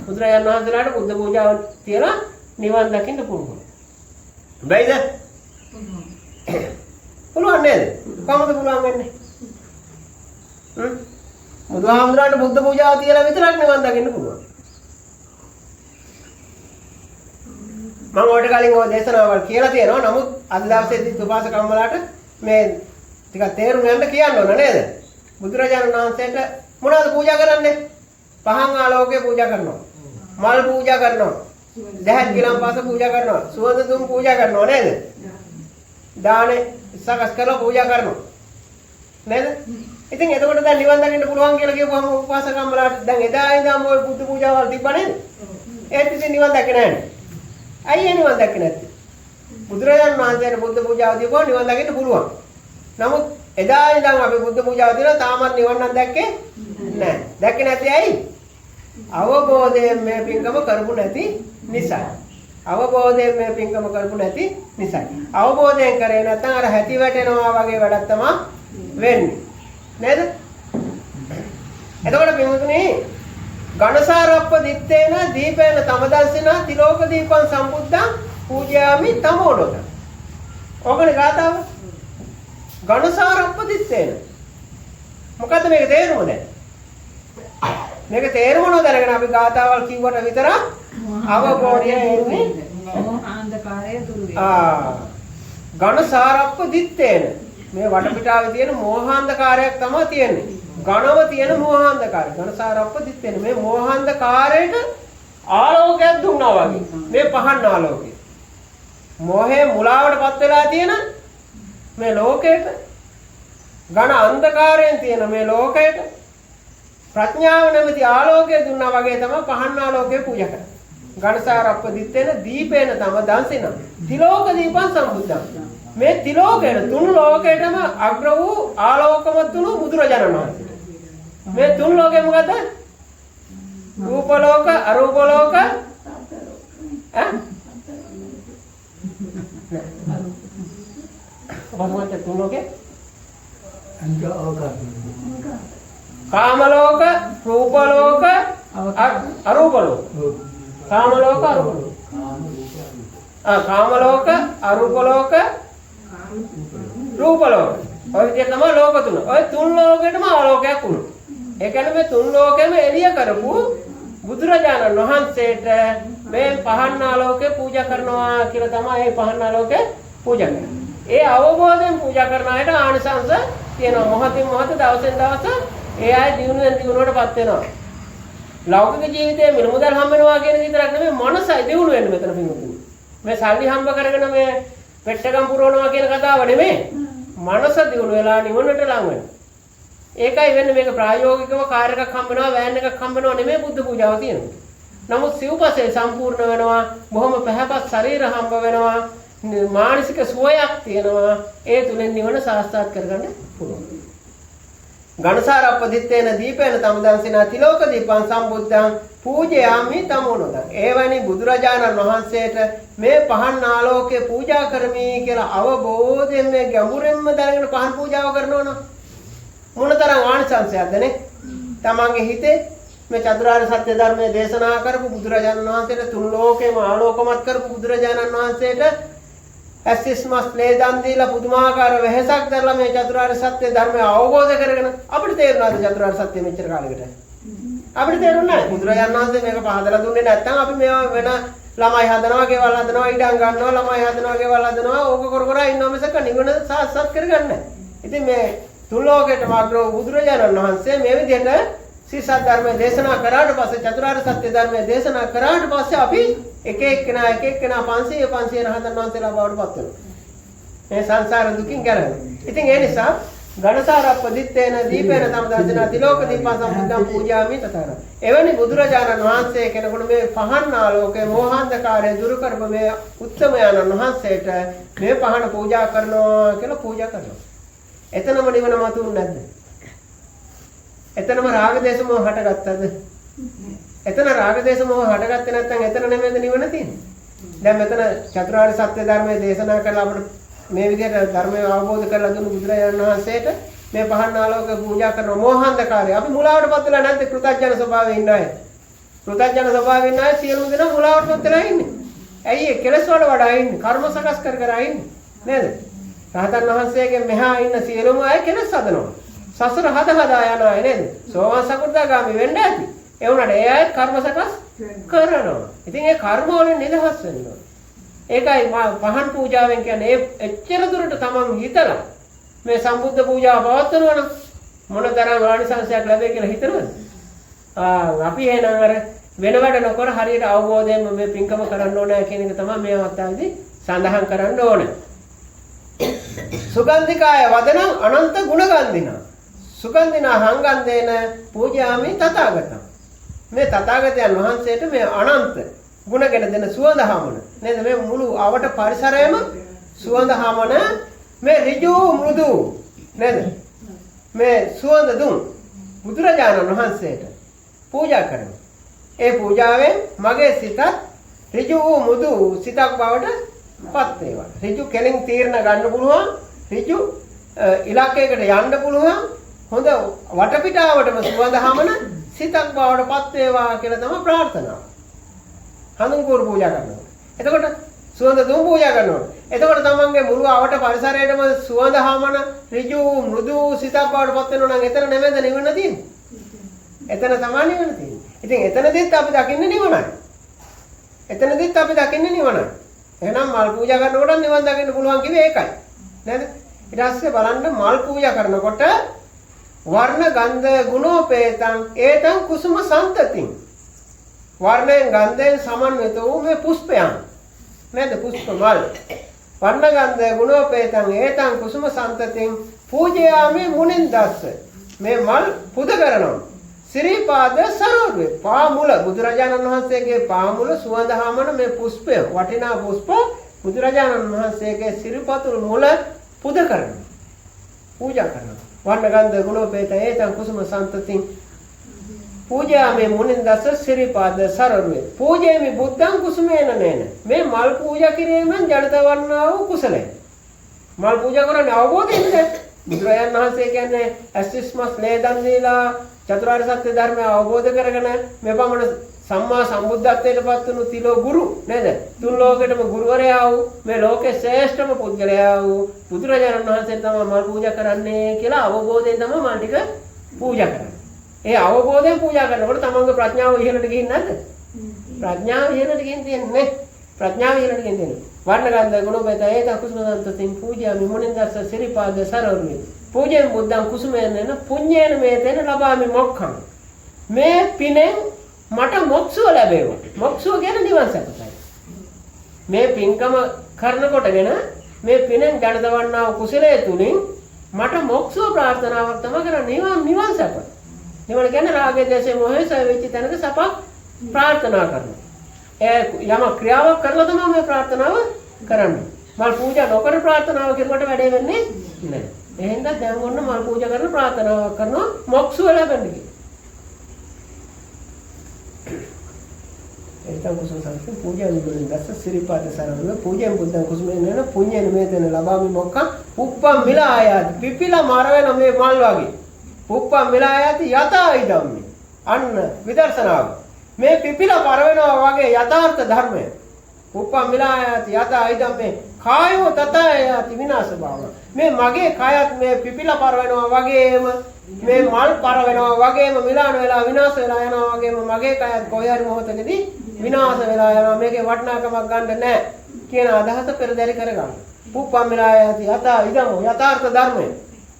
බුදුරජාණන් වහන්සේලාට බුද්ධ පූජාව තියලා නිවන් දකින්න පුළුවන්. බැයිද? පුළුවන් නේද? කොහොමද පුළුවන් වෙන්නේ? බුදුහාමුදුරන්ට බුද්ධ පූජාව තියලා විතරක් නිවන් දකින්න පුළුවන්. මම ඔයට කලින් ඔය දේශනාවල් කියලා තියෙනවා. නමුත් අද දවසේදී උපාසකම්මලාට මේ ටිකක් තේරුම් ගන්න කියන්න ඕන නේද? බුදුරජාණන් වහන්සේට මොනවද පූජා කරන්නේ? පහන් ආලෝකය පූජා කරනවා. මල් පූජා කරනවා. දැහත් ගිලන්පස පූජා කරනවා. සුවඳ දුම් පූජා කරනවා නේද? දානේ සකස් කරලා පූජා කරනවා. නේද? ඉතින් එතකොට දැන් නිවන් දකින්න පුළුවන් කියලා කියපුවම උපාසකම්මලාට දැන් එදා ඉඳන්ම ඔය බුද්ධ පූජාවල් තිබ්බා නේද? ඒත් ඉතින් නිවන් දැක්කේ නෑනේ. ඇයි ඒ නිවන් දැක්කේ නැත්තේ? බුදුරජාණන් වහන්සේට බුද්ධ පූජාව දීපුවම නිවන් දකින්න පුළුවන්. නමුත් එදා ඉඳන් අපි බුද්ධ පූජාව දීලා තාමත් නිවන් නම් දැක්කේ නෑ. දැක්කේ නැත්තේ ඇයි? අවබෝධයෙන් මේ පින්කම කරපු නැති නිසා. අවබෝධයෙන් මේ පින්කම කරපු නැති නිසා. අවබෝධයෙන් කරේ නැත්නම් අර හැටි වැටෙනවා වගේ වැඩක් තමයි වෙන්නේ. නේද? එතකොට පින්වතුනි ඝනසාරප්ප දිත්තේන දීපේන තමදර්ශන තිලෝක දීපං සම්බුද්ධං පූජයාමි තමෝඩක. ඕකනේ ගාතාව. ඝනසාරප්ප දිත්තේන. මොකද්ද මේක තේරුම දැන්? මේක තේරුම නොදැනගෙන අපි ගාථාවල් කිව්වට විතරක් අවබෝධය එන්නේ මෝහාන්ධකාරය දුරු වෙනවා. ඝනසාරප්ප දිත්තේන මේ වටපිටාවේ තියෙන මෝහාන්ධකාරයක් තමයි තියෙන්නේ. ඝනව තියෙන මෝහාන්ධකාරය. ඝනසාරප්ප දිත්තේන මේ මෝහාන්ධකාරයට ආලෝකයක් දුන්නා වගේ. මේ පහන් ආලෝකය. මෝහයේ මුලාවටපත් වෙලා තියෙන මේ ලෝකයට, ඝන අන්ධකාරයෙන් තියෙන මේ ලෝකයට ප්‍රඥාව නැමැති ආලෝකය දුන්නා වගේ තමයි පහන් ආලෝකය පූජා කරන්නේ. ඝනසාරප්ප දිත්තේන දීපේන තම දංසින තිලෝක දීපං සම්බුද්ධං. මේ තිලෝකයට තුන් ලෝකයටම අග්‍ර වූ ආලෝකමත් වුණු බුදුරජාණන් වහන්සේ. මේ තුන් ලෝකෙ මොකද්ද? රූප ලෝක, අරූප ලෝක, ඈ ඔබ තුන් ලෝකේ කාම ලෝක, රූප ලෝක, අරූප ලෝක. කාම ලෝක, අරූප ලෝක. කාම ලෝක, අරූප ලෝක, රූප ලෝක. ඔය විදිහට තමයි ලෝක තුන. ඔය තුන් ලෝකෙටම ආලෝකයක් වුණා. ඒ කියන්නේ මේ තුන් ලෝකෙම එළිය කරපු බුදුරජාණන් වහන්සේට මේ පහන් ආලෝකය පූජා කරනවා කියලා තමයි මේ පහන් ආලෝකය පූජා කරන්නේ. ඒ අවබෝධයෙන් පූජා කරන අයට ආනිසංස තියෙනවා. මොහොතින් මොහොත, දවසෙන් දවස ඒ අය දියුණුවෙන් දියුණුවටපත් වෙනවා. ලෞකික ජීවිතයේ මිල මුදල් හම්බ වෙනවා කියන එක විතරක් නෙමෙයි, මනසයි දියුණු වෙන්නේ මෙතන පින්වතුනි. මේ සල්ලි හම්බ කරගෙන මේ පෙට්ටකම් පුරවනවා කියන කතාව නෙමෙයි. මනස දියුණු වෙලා නිවනට ලං වෙනවා. ඒකයි වෙන්නේ. මේක ප්‍රායෝගිකව කාර් එකක් හම්බ වෙනවා, වෑන් එකක් හම්බ වෙනවා නෙමෙයි බුද්ධ පූජාව තියෙනවා. නමුත් සිව්පසේ සම්පූර්ණ වෙනවා, බොහොම පැහැපත් ශරීර හම්බ වෙනවා, මානසික සුවයක් තියෙනවා. ඒ තුලින් නිවන සාක්ෂාත් කරගන්න පුළුවන්. ඝනසාරප්ප දිත්තේන දීපේන තමදංසිනා තිලෝක දීපං සම්බුද්ධං පූජයාමි තමෝනදං. එවැනි බුදුරජාණන් වහන්සේට මේ පහන් ආලෝකය පූජා කරමි කියලා අවබෝධයෙන් මේ ගැඹුරින්ම දැනගෙන පහන් පූජාව කරනවා නම් මොනතරම් ආනිසංසයක්ද නේ? තමන්ගේ හිතේ මේ චතුරාර්ය සත්‍ය ධර්මයේ දේශනා කරපු බුදුරජාණන් වහන්සේට, තුන් ලෝකෙම ආලෝකමත් කරපු බුදුරජාණන් වහන්සේට ඇසිස් මස් ලේ දන් දීලා පුදුමාකාර වෙහසක් දරලා මේ චතුරාර්ය සත්‍ය ධර්මය අවබෝධ කරගෙන අපිට තේරුණාද චතුරාර්ය සත්‍ය මෙච්චර කාලයකට? අපිට තේරුණා නැහැ. බුදුරජාණන් වහන්සේ මේක පහදලා දුන්නේ නැත්නම් අපි මේවා වෙන ළමයි හදනවා, ගෙවල් හදනවා, ඉඩම් ගන්නවා, ළමයි හදනවා, ගෙවල් හදනවා, ඕක කර කර ඉන්නවා මිසක නිවන සාක්ෂාත් කරගන්නේ නැහැ. ඉතින් මේ තුන් ලෝකයටම අග්‍ර වූ බුදුරජාණන් වහන්සේ මේ විදිහට ශ්‍රී සත්‍ය ධර්මය දේශනා කරාට පස්සේ, චතුරාර්ය සත්‍ය ධර්මය දේශනා කරාට පස්සේ අපි එක එක්කෙනා එක එක්කෙනා 500 500 රහතන් වහන්සේලා බවට පත් වෙනවා. මේ සංසාර දුකින් ගැලවෙනවා. ඉතින් ඒ නිසා ඝනසාරප්ප දිත්තේන දීපේන තමදර්ශනා තිලෝක දීපං සම්බුද්ධං පූජාමි තථාගතං. එවැනි බුදුරජාණන් වහන්සේ කෙනෙකුට මේ පහන් ආලෝකය මෝහාන්ධකාරය දුරු කරපු මේ උත්තමයාණන් වහන්සේට මේ පහන පූජා කරනවා කියලා පූජා කරනවා. එතනම නිවන මතුවුනේ නැද්ද? එතනම රාග දේශ මොහ හටගත්තද? එතන රාග දේශ මොහ හටගත්තේ නැත්නම් එතන නෙමෙයිද නිවන තියෙන්නේ? දැන් මෙතන චතුරාර්ය සත්‍ය ධර්මයේ දේශනා කරලා අපිට මේ විදිහට ධර්මය අවබෝධ කරලා දුන්නු බුදුරජාණන් වහන්සේට මේ පහන් ආලෝක පූජා කරන මෝහාන්ධකාරය අපි මුලාවටපත් වෙලා නැද්ද? කෘතඥ ස්වභාවයේ ඉන්න අය. කෘතඥ ස්වභාවයේ ඉන්න අය සියලුම දෙනා මුලාවටපත් වෙලා ඉන්නේ. ඇයි ඒ කෙලස් වල වඩා ඉන්නේ? කර්ම සකස් කර කර ඉන්නේ නේද? රහතන් වහන්සේගෙන් මෙහා ඉන්න සියලුම අය කෙලස් හදනවා. සසර හද හදා යන අය නේද? සෝවාන් සකෘදාගාමි වෙන්න ඇති. ඒ වුණාට ඒ අය කර්ම සකස් කරනවා. ඉතින් ඒ කර්ම වලින් නිදහස් වෙන්න ඕන. ඒකයි පහන් පූජාවෙන් කියන්නේ ඒ එච්චර දුරට තමන් හිතලා මේ සම්බුද්ධ පූජාව පවත්වනවා නම් මොනතරම් ආනිසංසයක් ලැබෙයි කියලා හිතනවද? අපි එහෙනම් අර වෙන වැඩ නොකර හරියට අවබෝධයෙන්ම මේ පින්කම කරන්න ඕනෑ කියන එක තමයි මේ අවස්ථාවේදී සඳහන් කරන්න ඕනේ. සුගන්ධිකාය වදනං අනන්ත ගුණගන්ධිනා සුගන්ධිනා හංගන්දේන පූජාමි තථාගතං. මේ තථාගතයන් වහන්සේට මේ අනන්ත ගුණගෙන දෙන සුවඳ හමන නේද? මේ මුළු අවට පරිසරයම සුවඳ හමන මේ ඍජු මෘදු නේද? මේ සුවඳ දුන් බුදුරජාණන් වහන්සේට පූජා කරනවා. ඒ පූජාවෙන් මගේ සිතත් ඍජු වූ මෘදු සිතක් බවට පත් වේවා. ඍජු කෙලින් තීරණ ගන්න පුළුවන්, ඍජු ඉලක්කයකට යන්න පුළුවන්, හොඳ වටපිටාවටම සුවඳ හමන සිතක් බවට පත් වේවා කියලා තමයි ප්‍රාර්ථනාව. හඳුන් කූරු පූජා කරනවා. එතකොට සුවඳ දුම් පූජා කරනවා. එතකොට තමන්ගේ මුළු අවට පරිසරයටම සුවඳ හමන ඍජු මෘදු සිතක් බවට පත් වෙනවා නම් එතන නෙමෙයිද නිවන තියෙන්නේ? එතන තමයි නිවන තියෙන්නේ. ඉතින් එතනදිත් අපි දකින්නේ නිවනයි. එතනදිත් අපි දකින්නේ නිවනයි. එහෙනම් මල් පූජා කරනකොට නිවන් දකින්න පුළුවන් කිව්වේ ඒකයි. නේද? ඊට පස්සේ බලන්න මල් පූජා කරනකොට වර්ණ ගන්ධ ගුණෝපේතං ඒතං කුසුම සන්තතින්. වර්ණයෙන් ගන්ධයෙන් සමන්විත වූ මේ පුෂ්පයන්. නේද? පුෂ්ප මල්. වර්ණ ගන්ධ ගුණෝපේතං ඒතං කුසුම සන්තතින් පූජයාමි මුනින්දස්ස. මේ මල් පුද කරනවා. සිරිපාද සරෝරුවේ පාමුල බුදුරජාණන් වහන්සේගේ පාමුල සුවඳ හමන මේ පුෂ්පය වටිනා පුෂ්ප බුදුරජාණන් වහන්සේගේ සිරිපතුල් මුල පුද කරනවා. පූජා කරනවා. වර්ණ ගන්ධ ගුණෝපේත ඒතං කුසුම සන්තතින් පූජාමි මුනින්දස්ස සිරිපාද සරෝරුවේ පූජේමි බුද්ධං කුසුමේන නේන. මේ මල් පූජා කිරීමෙන් ජනිත වන්නා වූ කුසලය. මල් පූජා කරන්නේ අවබෝධයෙන්ද? බුදුරජාණන් වහන්සේ කියන්නේ ඇසිස් මස් ලේ දන් දීලා චතුරාර්ය සත්‍ය ධර්මය අවබෝධ කරගෙන මේ පමණ සම්මා සම්බුද්ධත්වයට පත් වුණු තිලෝ ගුරු නේද? තුන් ලෝකෙටම ගුරුවරයා වූ මේ ලෝකේ ශ්‍රේෂ්ඨම පුද්ගලයා වූ බුදුරජාණන් වහන්සේ තමයි මල් පූජා කරන්නේ කියලා අවබෝධයෙන් තමයි මල් ටික පූජා කරන්නේ. ඒ අවබෝධයෙන් පූජා කරනකොට තමන්ගේ ප්‍රඥාව ඉහළට ගිහින් නැද්ද? ප්‍රඥාව ඉහළට ගිහින් තියෙන්නේ. ප්‍රඥාව ඉහළට ගිහින් තියෙන්නේ. වර්ණ ගන්ධ ගුණෝපේත ඒත කුසුම සන්තතින් පූජාමි මුනින්දස්ස සිරිපාද සරෝරුවේ පූජෙන් බුද්ධං කුසුමෙන් එන පුඤ්ඤේන මේතෙන ලබාමි මොක්ඛං. මේ පිනෙන් මට මොක්ෂව ලැබේවා. මොක්ෂව කියන්නේ නිවන් සැපතයි. මේ පින්කම කරනකොටගෙන මේ පිනෙන් ජනිත වන්නා වූ කුසලයේ තුලින් මට මොක්ෂව ප්‍රාර්ථනාවක් තමයි කරන්නේ. නිවන් නිවන් සැප. නිවන කියන්නේ රාගය, ද්වේෂය, මොහය සය වෙච්ච තැනක සැපක් ප්‍රාර්ථනා කරනවා. ඒ යම ක්‍රියාවක් කරලා තමයි මේ ප්‍රාර්ථනාව කරන්නේ. මල් පූජා නොකර ප්‍රාර්ථනාව කරුවට වැඩේ වෙන්නේ නැහැ. එහෙනම් දැන් ඔන්න මල් පූජා කරන ප්‍රාර්ථනාවක් කරනවා මොක්ෂව ලැබෙන්න කියලා. ඒතං කුසල සංස්කෘත පූජා නිබුලින් දස්ස සිරිපාද සරණ පූජෙන් බුද්ධං කුසුමෙන් නේන පුඤ්ඤේන මේතන ලබාමි මොක්ඛං පුප්පම් මිලා ආයාති. පිපිලා මර වෙන මේ මල් වගේ. පුප්පම් මිලා ආයාති යතා ඉදම්මි. අන්න විදර්ශනාව. මේ පිපිලා පර වෙනවා වගේ යථාර්ථ ධර්මය. පුප්පම් මිලා ආයාති යතා ඉදම්මි කායෝ තථා ආයාති විනාශ භාව. මේ මගේ කයත් මේ පිපිලා පර වෙනවා වගේම මේ මල් පර වෙනවා වගේම මිලාන වෙලා විනාශ වෙලා යනවා වගේම මගේ කයත් කොහේ හරි මොහොතකදී විනාශ වෙලා යනවා. මේකේ වටිනාකමක් ගන්න නැහැ කියන අදහස පෙරදරි කරගන්න. පුප්පම් මිලා ආයාති යතා ඉදම් යථාර්ථ ධර්මය.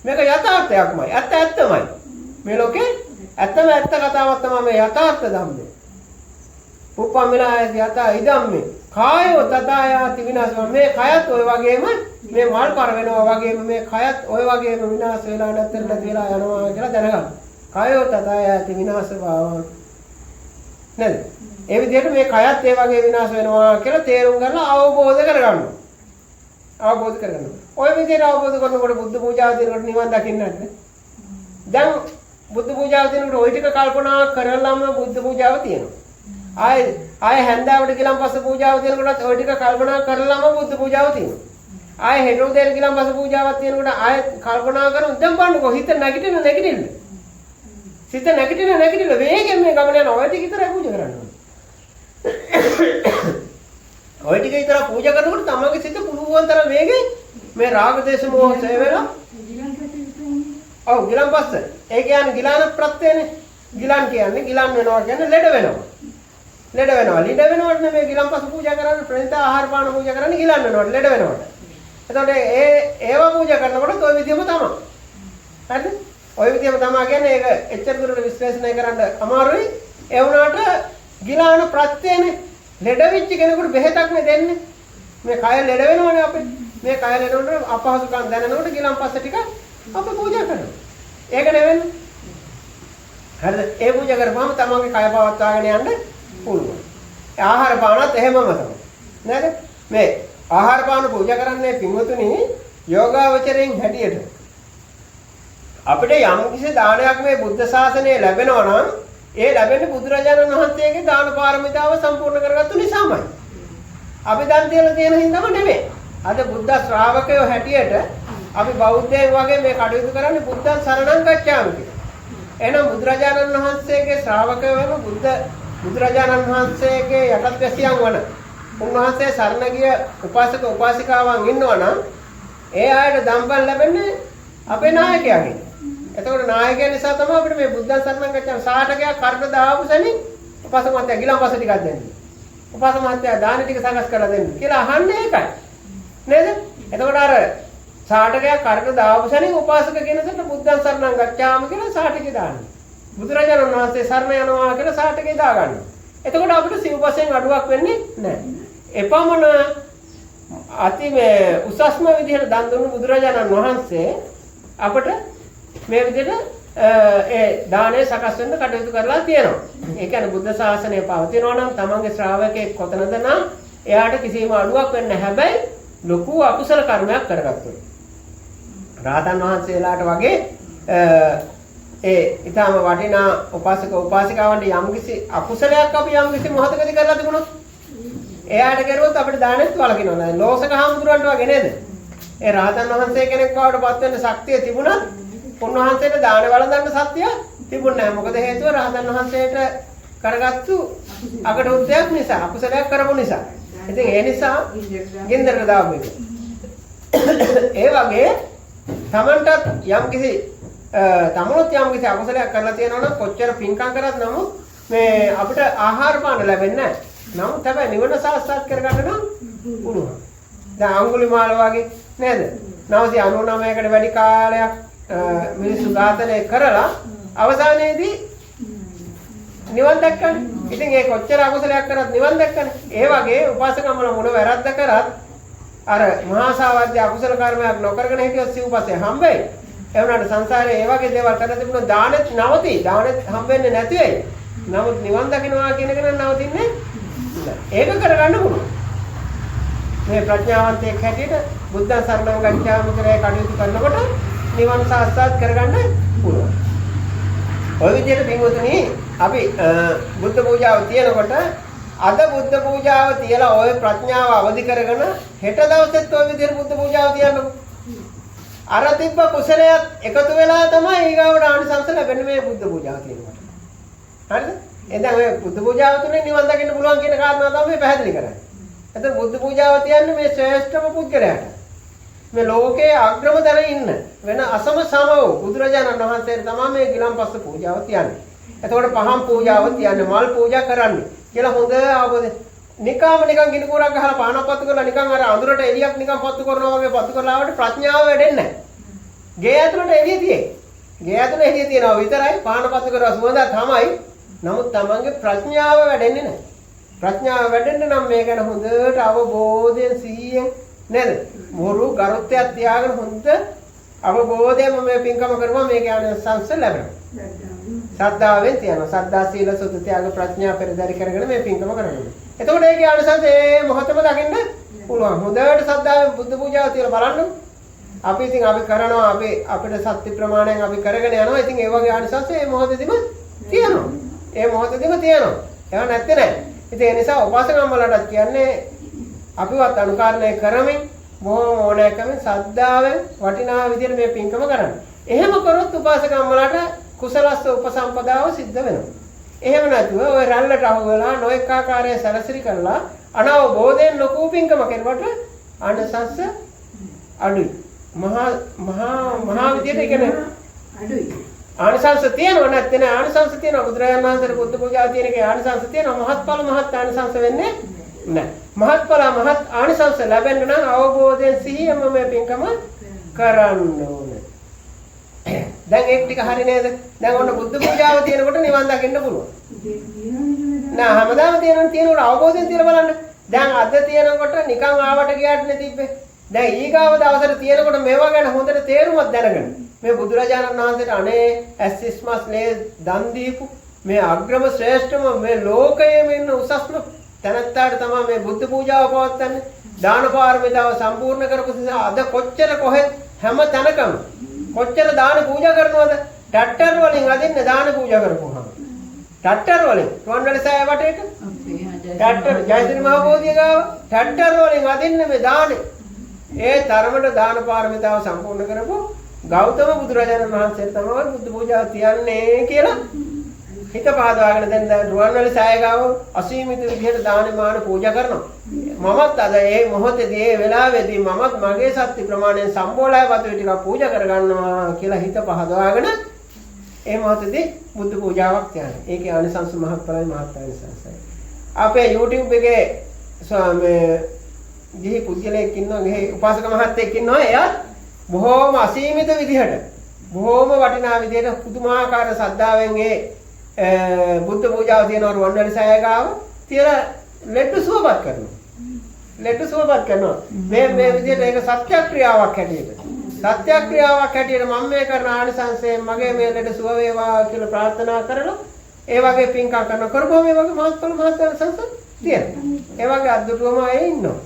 මේක යථාර්ථයක්මයි. ඇත්ත ඇත්තමයි. මේ ලෝකේ ඇත්තම ඇත්ත කතාවක් තමයි මේ යථාර්ථ ධර්මය. පුප්පම් මිලා ආයාති යතා ඉදම්මේ කායෝ තථා යාති විනාශ. මේ කයත් ඔය වගේම මේ මල් පර වෙනවා වගේම මේ කයත් ඔය වගේම විනාශ වෙලා නැත්තර නැති වෙලා යනවා කියලා දැනගන්න. කායෝ තථා යාති විනාශ භාව නේද? ඒ විදිහට මේ කයත් ඒ වගේ විනාශ වෙනවා කියලා තේරුම් ගන්න අවබෝධ කරගන්න. අවබෝධ කරගන්න. ඔය විදිහට අවබෝධ කරනකොට බුද්ධ පූජාව දෙනකොට නිවන් දකින්න නැද්ද? දැන් බුද්ධ පූජාව දෙනකොට ওই ටික කල්පනා කරලම බුද්ධ පූජාව තියෙනවා. ආයේ ආයේ හැන්දෑවට ගිලන් පස්ස පූජාව දෙනකොටත් ওই ටික කල්පනා කරලම බුද්ධ පූජාව තියෙනවා. ආයේ හෙට උදේට ගිලන් පස්ස පූජාවක් තියෙනකොට ආයේ කල්පනා කරමු දැන් බලන්නකෝ හිත නැගිටින නැගිටින්න. සිත නැගිටින නැගිටින්න වේගෙන් මේ ගමන යන ඔය ටික විතරයි පූජා කරන්න ඕනේ. ඔය ටික විතර පූජා කරනකොට තමන්ගේ සිත පුළුවන් තරම් වේගෙන් මේ රාග දේශ මොහ ඡය වෙලා. ඔව් ගිලන් පස්ස. ඒ කියන්නේ ගිලාන ප්‍රත්‍යයනේ. ගිලන් කියන්නේ ගිලන් වෙනවා කියන්නේ ලෙඩ වෙනවා. ලෙඩ වෙනවා. ලෙඩ වෙනවට නෙමෙයි ගිලන් පස්ස පූජා කරන්නේ. ප්‍රණීත ආහාර පාන පූජා කරන්නේ ගිලන් වෙනවට ලෙඩ වෙනවට. එතකොට ඒ ඒවා පූජා කරනකොට ඔය විදියම තමයි. හරිද? ඔය විදියම තමයි කියන්නේ ඒක එච්චර දුරට විශ්ලේෂණය කරන්න අමාරුයි. ඒ වුණාට ගිලාන ප්‍රත්‍යයනේ. ලෙඩ වෙච්ච කෙනෙකුට බෙහෙතක් නේ දෙන්නේ. මේ කය ලෙඩ වෙනවනේ අපේ. මේ කය ලෙඩ වෙනකොට අපහසුකම් දැනෙනකොට ගිලන් පස්ස ටික අපි පූජා කරනවා. ඒක නෙවෙන්නේ. හරිද? ඒ පූජා කරපුවම තමන්ගේ කය පවත්වාගෙන යන්න පුළුවන්. ආහාර පානත් එහෙමම තමයි. නේද? මේ ආහාර පාන පූජා කරන්නේ පින්වතුනි යෝගාවචරයෙන් හැටියට අපිට යම් කිසි දානයක් මේ බුද්ධ ශාසනය ලැබෙනවා නම් ඒ ලැබෙන්නේ බුදුරජාණන් වහන්සේගේ දාන පාරමිතාව සම්පූර්ණ කරගත්තු නිසාමයි. අපි දන් තියලා තියෙන හින්දාම නෙමෙයි. අද බුද්ධ ශ්‍රාවකයෝ හැටියට අපි බෞද්ධයන් වගේ මේ කටයුතු කරන්නේ බුද්ධං සරණං ගච්ඡාමි කියලා. එහෙනම් බුදුරජාණන් වහන්සේගේ ශ්‍රාවකයෝ වෙන බුදුරජාණන් වහන්සේගේ යටත්වැසියන් වන උන්වහන්සේ සරණ ගිය උපාසක උපාසිකාවන් ඉන්නවා නම් ඒ අයට දම්පල් ලැබෙන්නේ අපේ නායකයාගෙන්. එතකොට නායකයා නිසා තමයි අපිට මේ බුද්ධං සරණං ගච්ඡාමි සාටකයක් කරට දාපු සැනින් උපාසක මහත්තයා ගිලන්පස ටිකක් දෙන්න. උපාසක මහත්තයා දාන ටික සකස් කරලා දෙන්න කියලා අහන්නේ ඒකයි. නේද? එතකොට අර සාටකයක් කරට දාපු සැනින් උපාසක කෙනෙකුට බුද්ධං සරණං ගච්ඡාමි කියලා සාටකේ දානවා. බුදුරජාණන් වහන්සේ සරණ යනවා කියලා සාටකේ දාගන්නවා. එතකොට අපිට සිව්පසෙන් අඩුවක් වෙන්නේ නැහැ. එපමණ අති මේ උසස්ම විදිහට දන් දුන්නු බුදුරජාණන් වහන්සේ අපට මේ විදිහට ඒ දාණය සකස් වෙන්න කටයුතු කරලා තියෙනවා. ඒ කියන්නේ බුද්ධ ශාසනය පවතිනවා නම් තමන්ගේ ශ්‍රාවකයෙක් කොතනද නම් එයාට කිසිම අඩුවක් වෙන්නේ නැහැ. හැබැයි ලොකු අකුසල කර්මයක් කරගත්තොත්. රහතන් වහන්සේලාට වගේ ඒ ඊටම වටිනා උපාසක උපාසිකාවන්ට යම්කිසි අකුසලයක් අපි යම්කිසි මොහොතකදී කරලා තිබුණොත් එයාට කරුවොත් අපිට දානෙත් වළකිනවා. නේද? ලෝසක හාමුදුරන්ට වගේ නේද? ඒ රහතන් වහන්සේ කෙනෙක් බවට පත් වෙන්න ශක්තිය තිබුණත් උන්වහන්සේට දාන වළඳන්න ශක්තිය තිබුණේ නැහැ. මොකද හේතුව රහතන් වහන්සේට කරගත්තු අකටයුත්තක් නිසා, අකුසලයක් කරපු නිසා. ඉතින් ඒ නිසා ගින්දරට දාපු එක. ඒ වගේ තමන්ටත් යම්කිසි තමනුත් යම්කිසි අකුසලයක් කරලා තියෙනවා නම් කොච්චර පින්කම් කරත් නමුත් මේ අපිට ආහාර පාන ලැබෙන්නේ නැහැ. නමුත් හැබැයි නිවන සාක්ෂාත් කරගන්න නම් පුළුවන්. දැන් අඟුලිමාල වගේ නේද? 999කට වැඩි කාලයක් මිනිස්සු ඝාතනය කරලා අවසානයේදී නිවන් දැක්කනේ. ඉතින් ඒ කොච්චර අකුසලයක් කරත් නිවන් දැක්කනේ. ඒ වගේ උපාසකම්මල මොන වැරද්ද කරත් අර මහා සාවද්‍ය අකුසල කර්මයක් නොකරගෙන හිටියොත් සිව්පස්සේ හම්බෙයි. ඒ වුණාට සංසාරේ ඒ වගේ දේවල් කරලා තිබුණොත් දානෙත් නවතී. දානෙත් හම්බෙන්නේ නැති වෙයි. නමුත් නිවන් දකින්නවා කියන එක නම් නවතින්නේ නැහැ. ඒක කරගන්න පුළුවන්. මේ ප්‍රඥාවන්තයෙක් හැටියට බුද්ධං සරණං ගච්ඡාමි කියලා කටයුතු කරනකොට නිවන් සාක්ෂාත් කරගන්න පුළුවන්. ඔය විදිහට පින්වතුනි අපි බුද්ධ පූජාව තියනකොට අද බුද්ධ පූජාව තියලා ඔය ප්‍රඥාව අවදි කරගෙන හෙට දවසෙත් ඔය විදිහට බුද්ධ පූජාව තියන්නකො. අර තිබ්බ කුසලයක් එකතු වෙලා තමයි ඊගාවට ආනිසංස ලැබෙන්නේ මේ බුද්ධ පූජාව තියෙනකොට. හරිද? එහෙනම් ඔය බුද්ධ පූජාව තුලින් නිවන් දකින්න පුළුවන් කියන කාරණාව තමයි මේ පැහැදිලි කරන්නේ. එතකොට බුද්ධ පූජාව තියන්නේ මේ ශ්‍රේෂ්ඨම පුද්ගලයාට. මේ ලෝකයේ අග්‍රම තැන ඉන්න වෙන අසම සම වූ බුදුරජාණන් වහන්සේට තමයි මේ ගිලන්පස්ස පූජාව තියන්නේ. එතකොට පහන් පූජාව තියන්නේ, මල් පූජා කරන්නේ කියලා හොඳ අවබෝධය. නිකාම නිකන් ගිනි කූරක් ගහලා පානක් පත්තු කරලා නිකන් අර අඳුරට එළියක් නිකන් පත්තු කරනවා වගේ පත්තු කරලා ආවට ප්‍රඥාව වැඩෙන්නේ නැහැ. ගේ ඇතුළට එළිය තියෙයි. ගේ ඇතුළේ එළිය තියෙනවා විතරයි, පාන පත්තු කරලා සුවඳ තමයි. නමුත් තමන්ගේ ප්‍රඥාව වැඩෙන්නේ නැහැ. ප්‍රඥාව වැඩෙන්න නම් මේ ගැන හොඳට අවබෝධයෙන් සිහියෙන් නේද? මොරු ගරුත්වයක් තියාගෙන හොඳ අවබෝධයෙන්ම මේ පින්කම කරුවා මේ ඥාන සංස ලැබෙනවා. ශ්‍රද්ධාවෙන් තියනවා. ශ්‍රද්ධා සීල සුත ත්‍යාග ප්‍රඥා පෙරදරි කරගෙන මේ පින්කම කරනවා. එතකොට ඒ ඥාන සංස ඒ මොහොතම දකින්න පුළුවන්. හොඳට ශ්‍රද්ධාවෙන් බුද්ධ පූජාව තියලා බලන්න. අපි ඉතින් අපි කරනවා, අපි අපිට සත්‍ය ප්‍රමාණයෙන් අපි කරගෙන යනවා. ඉතින් ඒ වගේ ආනිසංස ඒ මොහොතේදීම තියෙනවා. ඒ මොහොතේදීම තියෙනවා. ඒවා නැත්තේ නෑ. ඉතින් ඒ නිසා උපාසකම්මලටත් කියන්නේ අපිවත් අනුකරණය කරමින් බොහොම ඕනෑකමින් සද්ධාවෙන් වටිනා විදිහට මේ පින්කම කරන්න. එහෙම කරොත් උපාසකම්මලට කුසලස්ස උපසම්පදාව සිද්ධ වෙනවා. එහෙම නැතුව ඔය රැල්ලට අහු වෙලා නොඑක ආකාරයේ සැරසිරි කරලා අනවබෝධයෙන් ලොකු පින්කම කෙරුවට ආනිසංස අඩුයි. මහා මහා මහා විදිහට ඒ කියන්නේ අඩුයි. ආනිසංස තියෙනව නැත්තේ නෑ. ආනිසංස තියෙනවා. බුදුරජාණන් වහන්සේට බුද්ධ පූජාව තියෙන එකේ ආනිසංස තියෙනවා. මහත්ඵල මහත් ආනිසංස වෙන්නේ නෑ. මහත්ඵල මහත් ආනිසංස ලැබෙන්න නම් අවබෝධයෙන් සිහියම මේ පින්කම කරන්න ඕනේ. දැන් ඒක ටික හරි නේද? දැන් ඔන්න බුද්ධ පූජාව තියෙනකොට නිවන් දකින්න පුළුවන්. නෑ, හැමදාම තියෙනකොට අවබෝධයෙන් තියලා බලන්න. දැන් අද තියෙනකොට නිකන් ආවට ගියාට නේ තිබ්බේ. දැන් ඊගාව දවසට තියෙනකොට මේවා ගැන හොඳට තේරුමක් දැනගන්න. මේ බුදුරජාණන් වහන්සේට අනේ ඇසිස්මස් ලේ දන් දීපු මේ අග්‍රම ශ්‍රේෂ්ඨම මේ ලෝකයේම ඉන්න උසස්ම තැනැත්තාට තමයි මේ බුද්ධ පූජාව පවත්වන්නේ. දාන පාරමිතාව සම්පූර්ණ කරපු නිසා අද කොච්චර කොහෙත් හැම තැනකම කොච්චර දාන පූජා කරනවද? ට්‍රැක්ටර් වලින් අදින්න දාන පූජා කරපුවාම. ට්‍රැක්ටර් වලින් රුවන්වැලි සෑය වටේට ට්‍රැක්ටර් ජයසිරි මහ බෝධිය ගාව ට්‍රැක්ටර් වලින් අදින්න මේ දානේ. ඒ තරමට දාන පාරමිතාව සම්පූර්ණ කරපු ගෞතම බුදුරජාණන් වහන්සේ තමයි බුද්ධ පූජාව තියන්නේ කියලා හිත පහදවාගෙන දැන් දැන් රුවන්වැලි සෑය ගාව අසීමිත විදිහට දාන මාන පූජා කරනවා. මමත් අද ඒ මොහොතේදී ඒ වෙලාවේදී මමත් මගේ ශක්ති ප්‍රමාණයෙන් සම්බෝලය පතුරු ටිකක් පූජා කරගන්නවා කියලා හිත පහදවාගෙන ඒ මොහොතේදී බුද්ධ පූජාවක් තියනවා. ඒකේ ආනිසංස මහත්ඵලයි මහත් ආනිසංසයි. අපේ YouTube එකේ මේ ගිහි පුද්ගලයෙක් ඉන්නවා, ගිහි උපාසක මහත්තයෙක් ඉන්නවා. එයා බොහෝම අසීමිත විදිහට බොහෝම වටිනා විදිහට පුදුමාකාර ශ්‍රද්ධාවෙන් ඒ බුද්ධ පූජාව තියනවා රුවන්වැලි සෑය ගාව තියලා ලෙඩ සුවපත් කරනවා. ලෙඩ සුවපත් කරනවා. මේ මේ විදිහට ඒක සත්‍යක්‍රියාවක් හැටියට. සත්‍යක්‍රියාවක් හැටියට මම මේ කරන ආනිසංසයෙන් මගේ මේ ලෙඩ සුව වේවා කියලා ප්‍රාර්ථනා කරලා ඒ වගේ පින්කම් කරන කරපුවම මේ වගේ මහත්ඵල මහත් ආනිසංස තියෙනවා. ඒ වගේ අද්දුටුවම අය ඉන්නවා.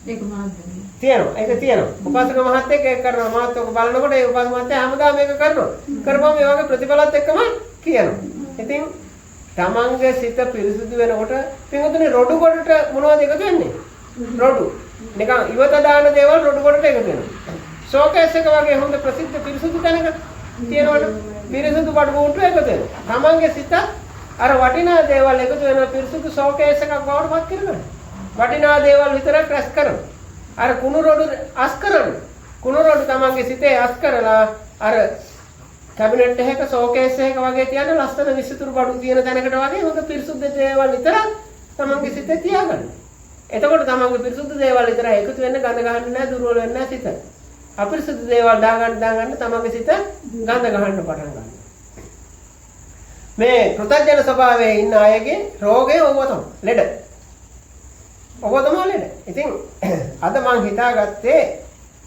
ඒක මහත් තියෙනවා. ඒක තියෙනවා. උපාසක මහත්තයෙක් ඒක කරනවා. මාත් ඔක බලනකොට ඒ උපාසක මහත්තයා හැමදාම මේක කරනවා. කරපුවම මේ වගේ ප්‍රතිඵලත් එක්කම කියනවා. ඉතින් තමන්ගේ සිත පිරිසුදු වෙනකොට පින්වතුනි රොඩු කොටට මොනවද එකතු වෙන්නේ? රොඩු. නිකන් ඉවත දාන දේවල් රොඩු කොටට එකතු වෙනවා. ෂෝකේස් එක වගේ හොඳ ප්‍රසිද්ධ පිරිසුදු තැනක තියෙනවනේ පිරිසුදු බඩු මුට්ටු එකතු වෙනවා. තමන්ගේ සිත අර වටිනා දේවල් එකතු වෙන පිරිසුදු ෂෝකේස් එකක් බවට පත් කරගන්න. වටිනා දේවල් විතරක් රැස් කරනවා. අර කුණු රොඩු අස් කරන්න. කුණු රොඩු තමන්ගේ සිතේ අස් කරලා අර කැබිනට් එකක ෂෝකේස් එකක වගේ තියන ලස්සන විසිතුරු බඩු තියෙන තැනකට වගේ හොඳ පිරිසුදු දේවල් විතරක් තමන්ගේ සිතේ තියාගන්න. එතකොට තමන්ගේ පිරිසුදු දේවල් විතරයි එකතු වෙන්න ගඳ ගහන්න නෑ, දුර්වල වෙන්නේ නෑ සිත. අපිරිසුදු දේවල් දාගන්න දාගන්න තමන්ගේ සිත ගඳ ගහන්න පටන් ගන්නවා. මේ කෘතඥ ස්වභාවයේ ඉන්න අයගේ රෝගය ඔව්ව තමයි. ලෙඩ. ඔව්ව තමයි ලෙඩ. ඉතින් අද මං හිතාගත්තේ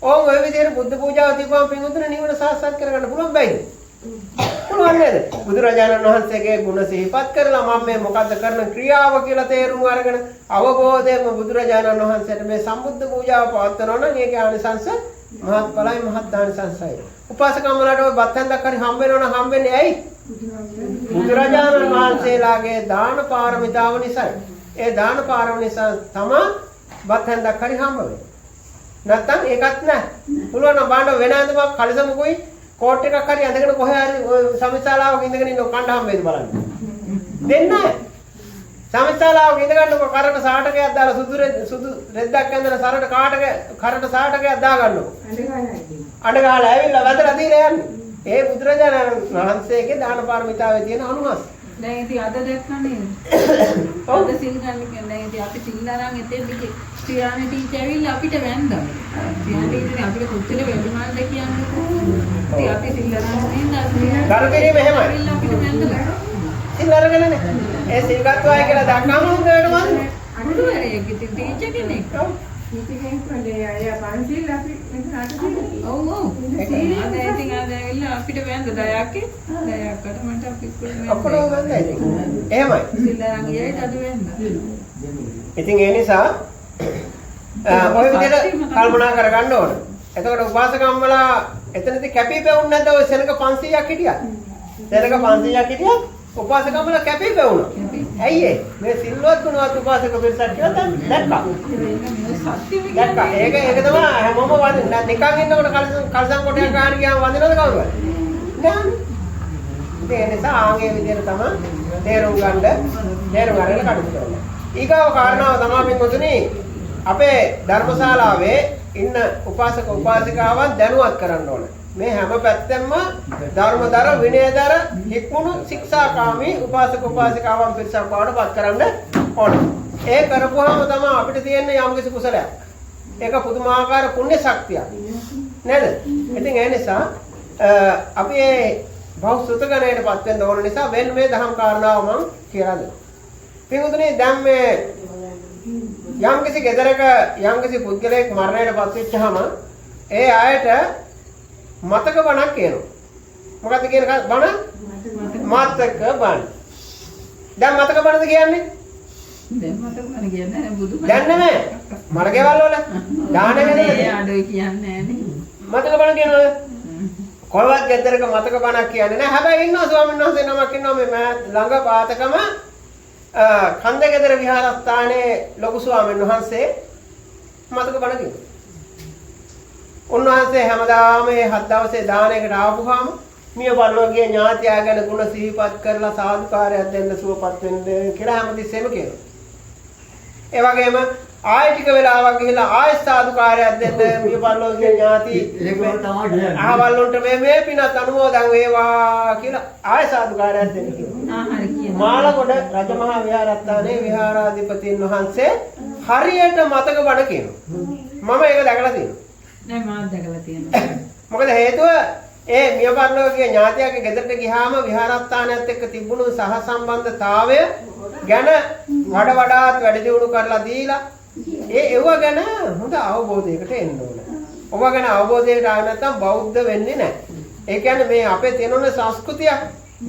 ඕන් ඔය විදිහට බුද්ධ පූජාව තිබ්බම පින්වතුනි නිවන සාක්ෂාත් කරගන්න පුළුවන් බැයිද? පුළුවන් නේද? බුදුරජාණන් වහන්සේගේ ගුණ සිහිපත් කරලා මම මේ මොකද්ද කරන ක්‍රියාව කියලා තේරුම් අරගෙන අවබෝධයෙන්ම බුදුරජාණන් වහන්සේට මේ සම්බුද්ධ පූජාව පවත්වනවා නම් ඒකේ ආනිසංස මහත්ඵලයි මහත් ආනිසංසයි. උපාසකම්මලාට ඔය බත් හැන්දක් හරි හම්බ වෙනවනම් හම්බ වෙන්නේ ඇයි? බුදුරජාණන් වහන්සේලාගේ දාන පාරමිතාව නිසායි. ඒ දාන පාරම නිසා තමයි බත් හැන්දක් හරි හම්බ වෙන්නේ. නැත්තම් ඒකත් නෑ. පුළුවන් නම් බලන්න වෙන ඇඳුමක් කලිසමකුයි කෝට් එකක් හරි ඇඳගෙන කොහේ හරි සමිශාලාවක ඉඳගෙන ඉන්න කණ්ඩ හම්බ වෙයිද බලන්න. දෙන්නේ නෑ. සමිශාලාවක ඉඳ ගන්නකො කරට සාටකයක් දාලා සුදු රෙද්දක් ඇඳලා සරට කාටක කරට සාටකයක් දාගන්නකො. අඬ ගහලා ඇවිල්ලා වැදලා දීලා යන්නේ. ඒ බුදුරජාණන් වහන්සේගේ දාන පාරමිතාවේ තියෙන අනුහස්. දැන් ඉතින් අද දැක්කා නේද? අද සිල් ගන්න කියන්නේ දැන් ඉතින් අපි සිල් අරන් එතෙන් ශ්‍රියානි ටීචර් ඇවිල්ලා අපිට වැන්දා. ශ්‍රියානි ටීචර් අපිට කොච්චර වැඩිමල්ද කියන්නකෝ. ඉතින් අපි සිල් අරන් නේද? කරු කිරීම එහෙමයි. ඇවිල්ලා අපිට වැන්දලා. සිල් අරගෙන නේ. ඒ සිල් ගත්තු අය කියලා දැක්කම හොඳට වන්දන. ගුරුවරයෙක් ඉතින් ටීචර් කෙනෙක්. ඔව්. ටීචර් කෙනෙක් වගේ අය පන්සිල් අපි මෙතන අට සිල්. ඔව් ඔව්. අද ඉතින් අද ඇවිල්ලා අපිට වැන්ද දයාකේ. දයාකට මට අපි ඔක්කොම වැන්දා ඉතින්. එහෙමයි. සිල් අරන් ගියයි අද වැන්දා. ඉතින් ඒ නිසා ඔය විදිහට කල්පනා කරගන්න ඕන. එතකොට උපාසකම්මලා එතනදී කැපී පෙවුන්නේ නැද්ද ඔය සෙනඟ 500ක් හිටියා? සෙනඟ 500ක් හිටියා උපාසකම්මලා කැපී පෙවුණා. ඇයි ඒ? මේ සිල්වත් ගුණවත් උපාසක පිරිසක් කියලා දැන් දැක්කා. දැක්කා. ඒක ඒක තමයි හැමෝම වදින. නිකන් ඉන්නකොට කලසම් කොටයක් ගන්න ගියාම වදිනවද කවුරුහරි? නෑ. ඉතින් ඒ නිසා ආන්ගේ විදිහට තමයි තේරුම් ගන්න තේරුම් අරගෙන කටයුතු කරන්න. ඊගාව කාරණාව තමයි පින්වතුනි අපේ ධර්මශාලාවේ ඉන්න උපාසක උපාසිකාවන් දැනුවත් කරන්න ඕන. මේ හැම පැත්තෙම ධර්මදර විනයදර හික්මුණු ශික්ෂාකාමී උපාසක උපාසිකාවන් පිරිසක් බවට පත් කරන්න ඕන. ඒ කරපුවාම තමයි අපිට තියෙන යම්කිසි කුසලයක්. ඒක පුදුමාකාර පුණ්‍ය ශක්තියක්. නේද? ඉතින් ඒ නිසා අපි ඒ බහුසුත ගණයට පත් වෙන්න ඕන නිසා වෙන මේ දහම් කාරණාව මම කියලා දෙනවා. පින්වතුනි දැන් මේ යම්කිසි ගෙදරක යම්කිසි පුද්ගලයෙක් මරණයට පත් වෙච්චාම ඒ අයට මතක බණක් කියනවා. මොකද්ද කියන බණ? මතක බණ. දැන් මතක බණද කියන්නේ? දැන් මතක බණ කියන්නේ නෑ බුදු බණ. දැන් නෙමෙයි. මර ගෙවල් වල දාන ගෙදර අඩුයි කියන්නේ නෑනේ. මතක බණ කියනවද? කොහොමවත් ගෙදරක මතක බණක් කියන්නේ නෑ. හැබැයි ඉන්නවා ස්වාමීන් වහන්සේ නමක් ඉන්නවා මේ ළඟ පාතකම කන්දගෙදර විහාරස්ථානයේ ලොකු ස්වාමීන් වහන්සේ මතක බණ කියනවා. උන්වහන්සේ හැමදාම මේ හත් දවසේ දානයකට ආපුවාම මිය පරලෝකීය ඥාතියා ගැන ගුණ සිහිපත් කරලා සාදුකාරයක් දෙන්න සුවපත් වෙන්න කියලා හැමතිස්සෙම කියනවා. ඒ වගේම ආයෙ ටික වෙලාවක් ගිහලා ආයෙ සාදුකාරයක් දෙන්න මිය පරලෝකීය ඥාති ඒකම තමයි කියන්නේ. අහවල් උන්ට මේ මේ පිනත් අනුමෝදන් වේවා කියලා ආයෙ සාදුකාරයක් දෙන්න කිව්වා. ආ හරි කියනවා. මාළගොඩ රජමහා විහාරස්ථානයේ විහාරාධිපතීන් වහන්සේ හරියට මතක බණ කියනවා. මම ඒක දැකලා තියෙනවා. නෑ මාත් දැකලා තියෙනවා. මොකද හේතුව ඒ මිය පරලෝකීය ඥාතියාගේ ගෙදරට ගියාම විහාරස්ථානයත් එක්ක තිබුණු සහසම්බන්ධතාවය ගැන වඩ වඩාත් වැඩි දියුණු කරලා දීලා ඒ ඒව ගැන හොඳ අවබෝධයකට එන්න ඕන. ඔබ ගැන අවබෝධයකට ආව නැත්නම් බෞද්ධ වෙන්නේ නැහැ. ඒ කියන්නේ මේ අපේ තියෙන සංස්කෘතියක්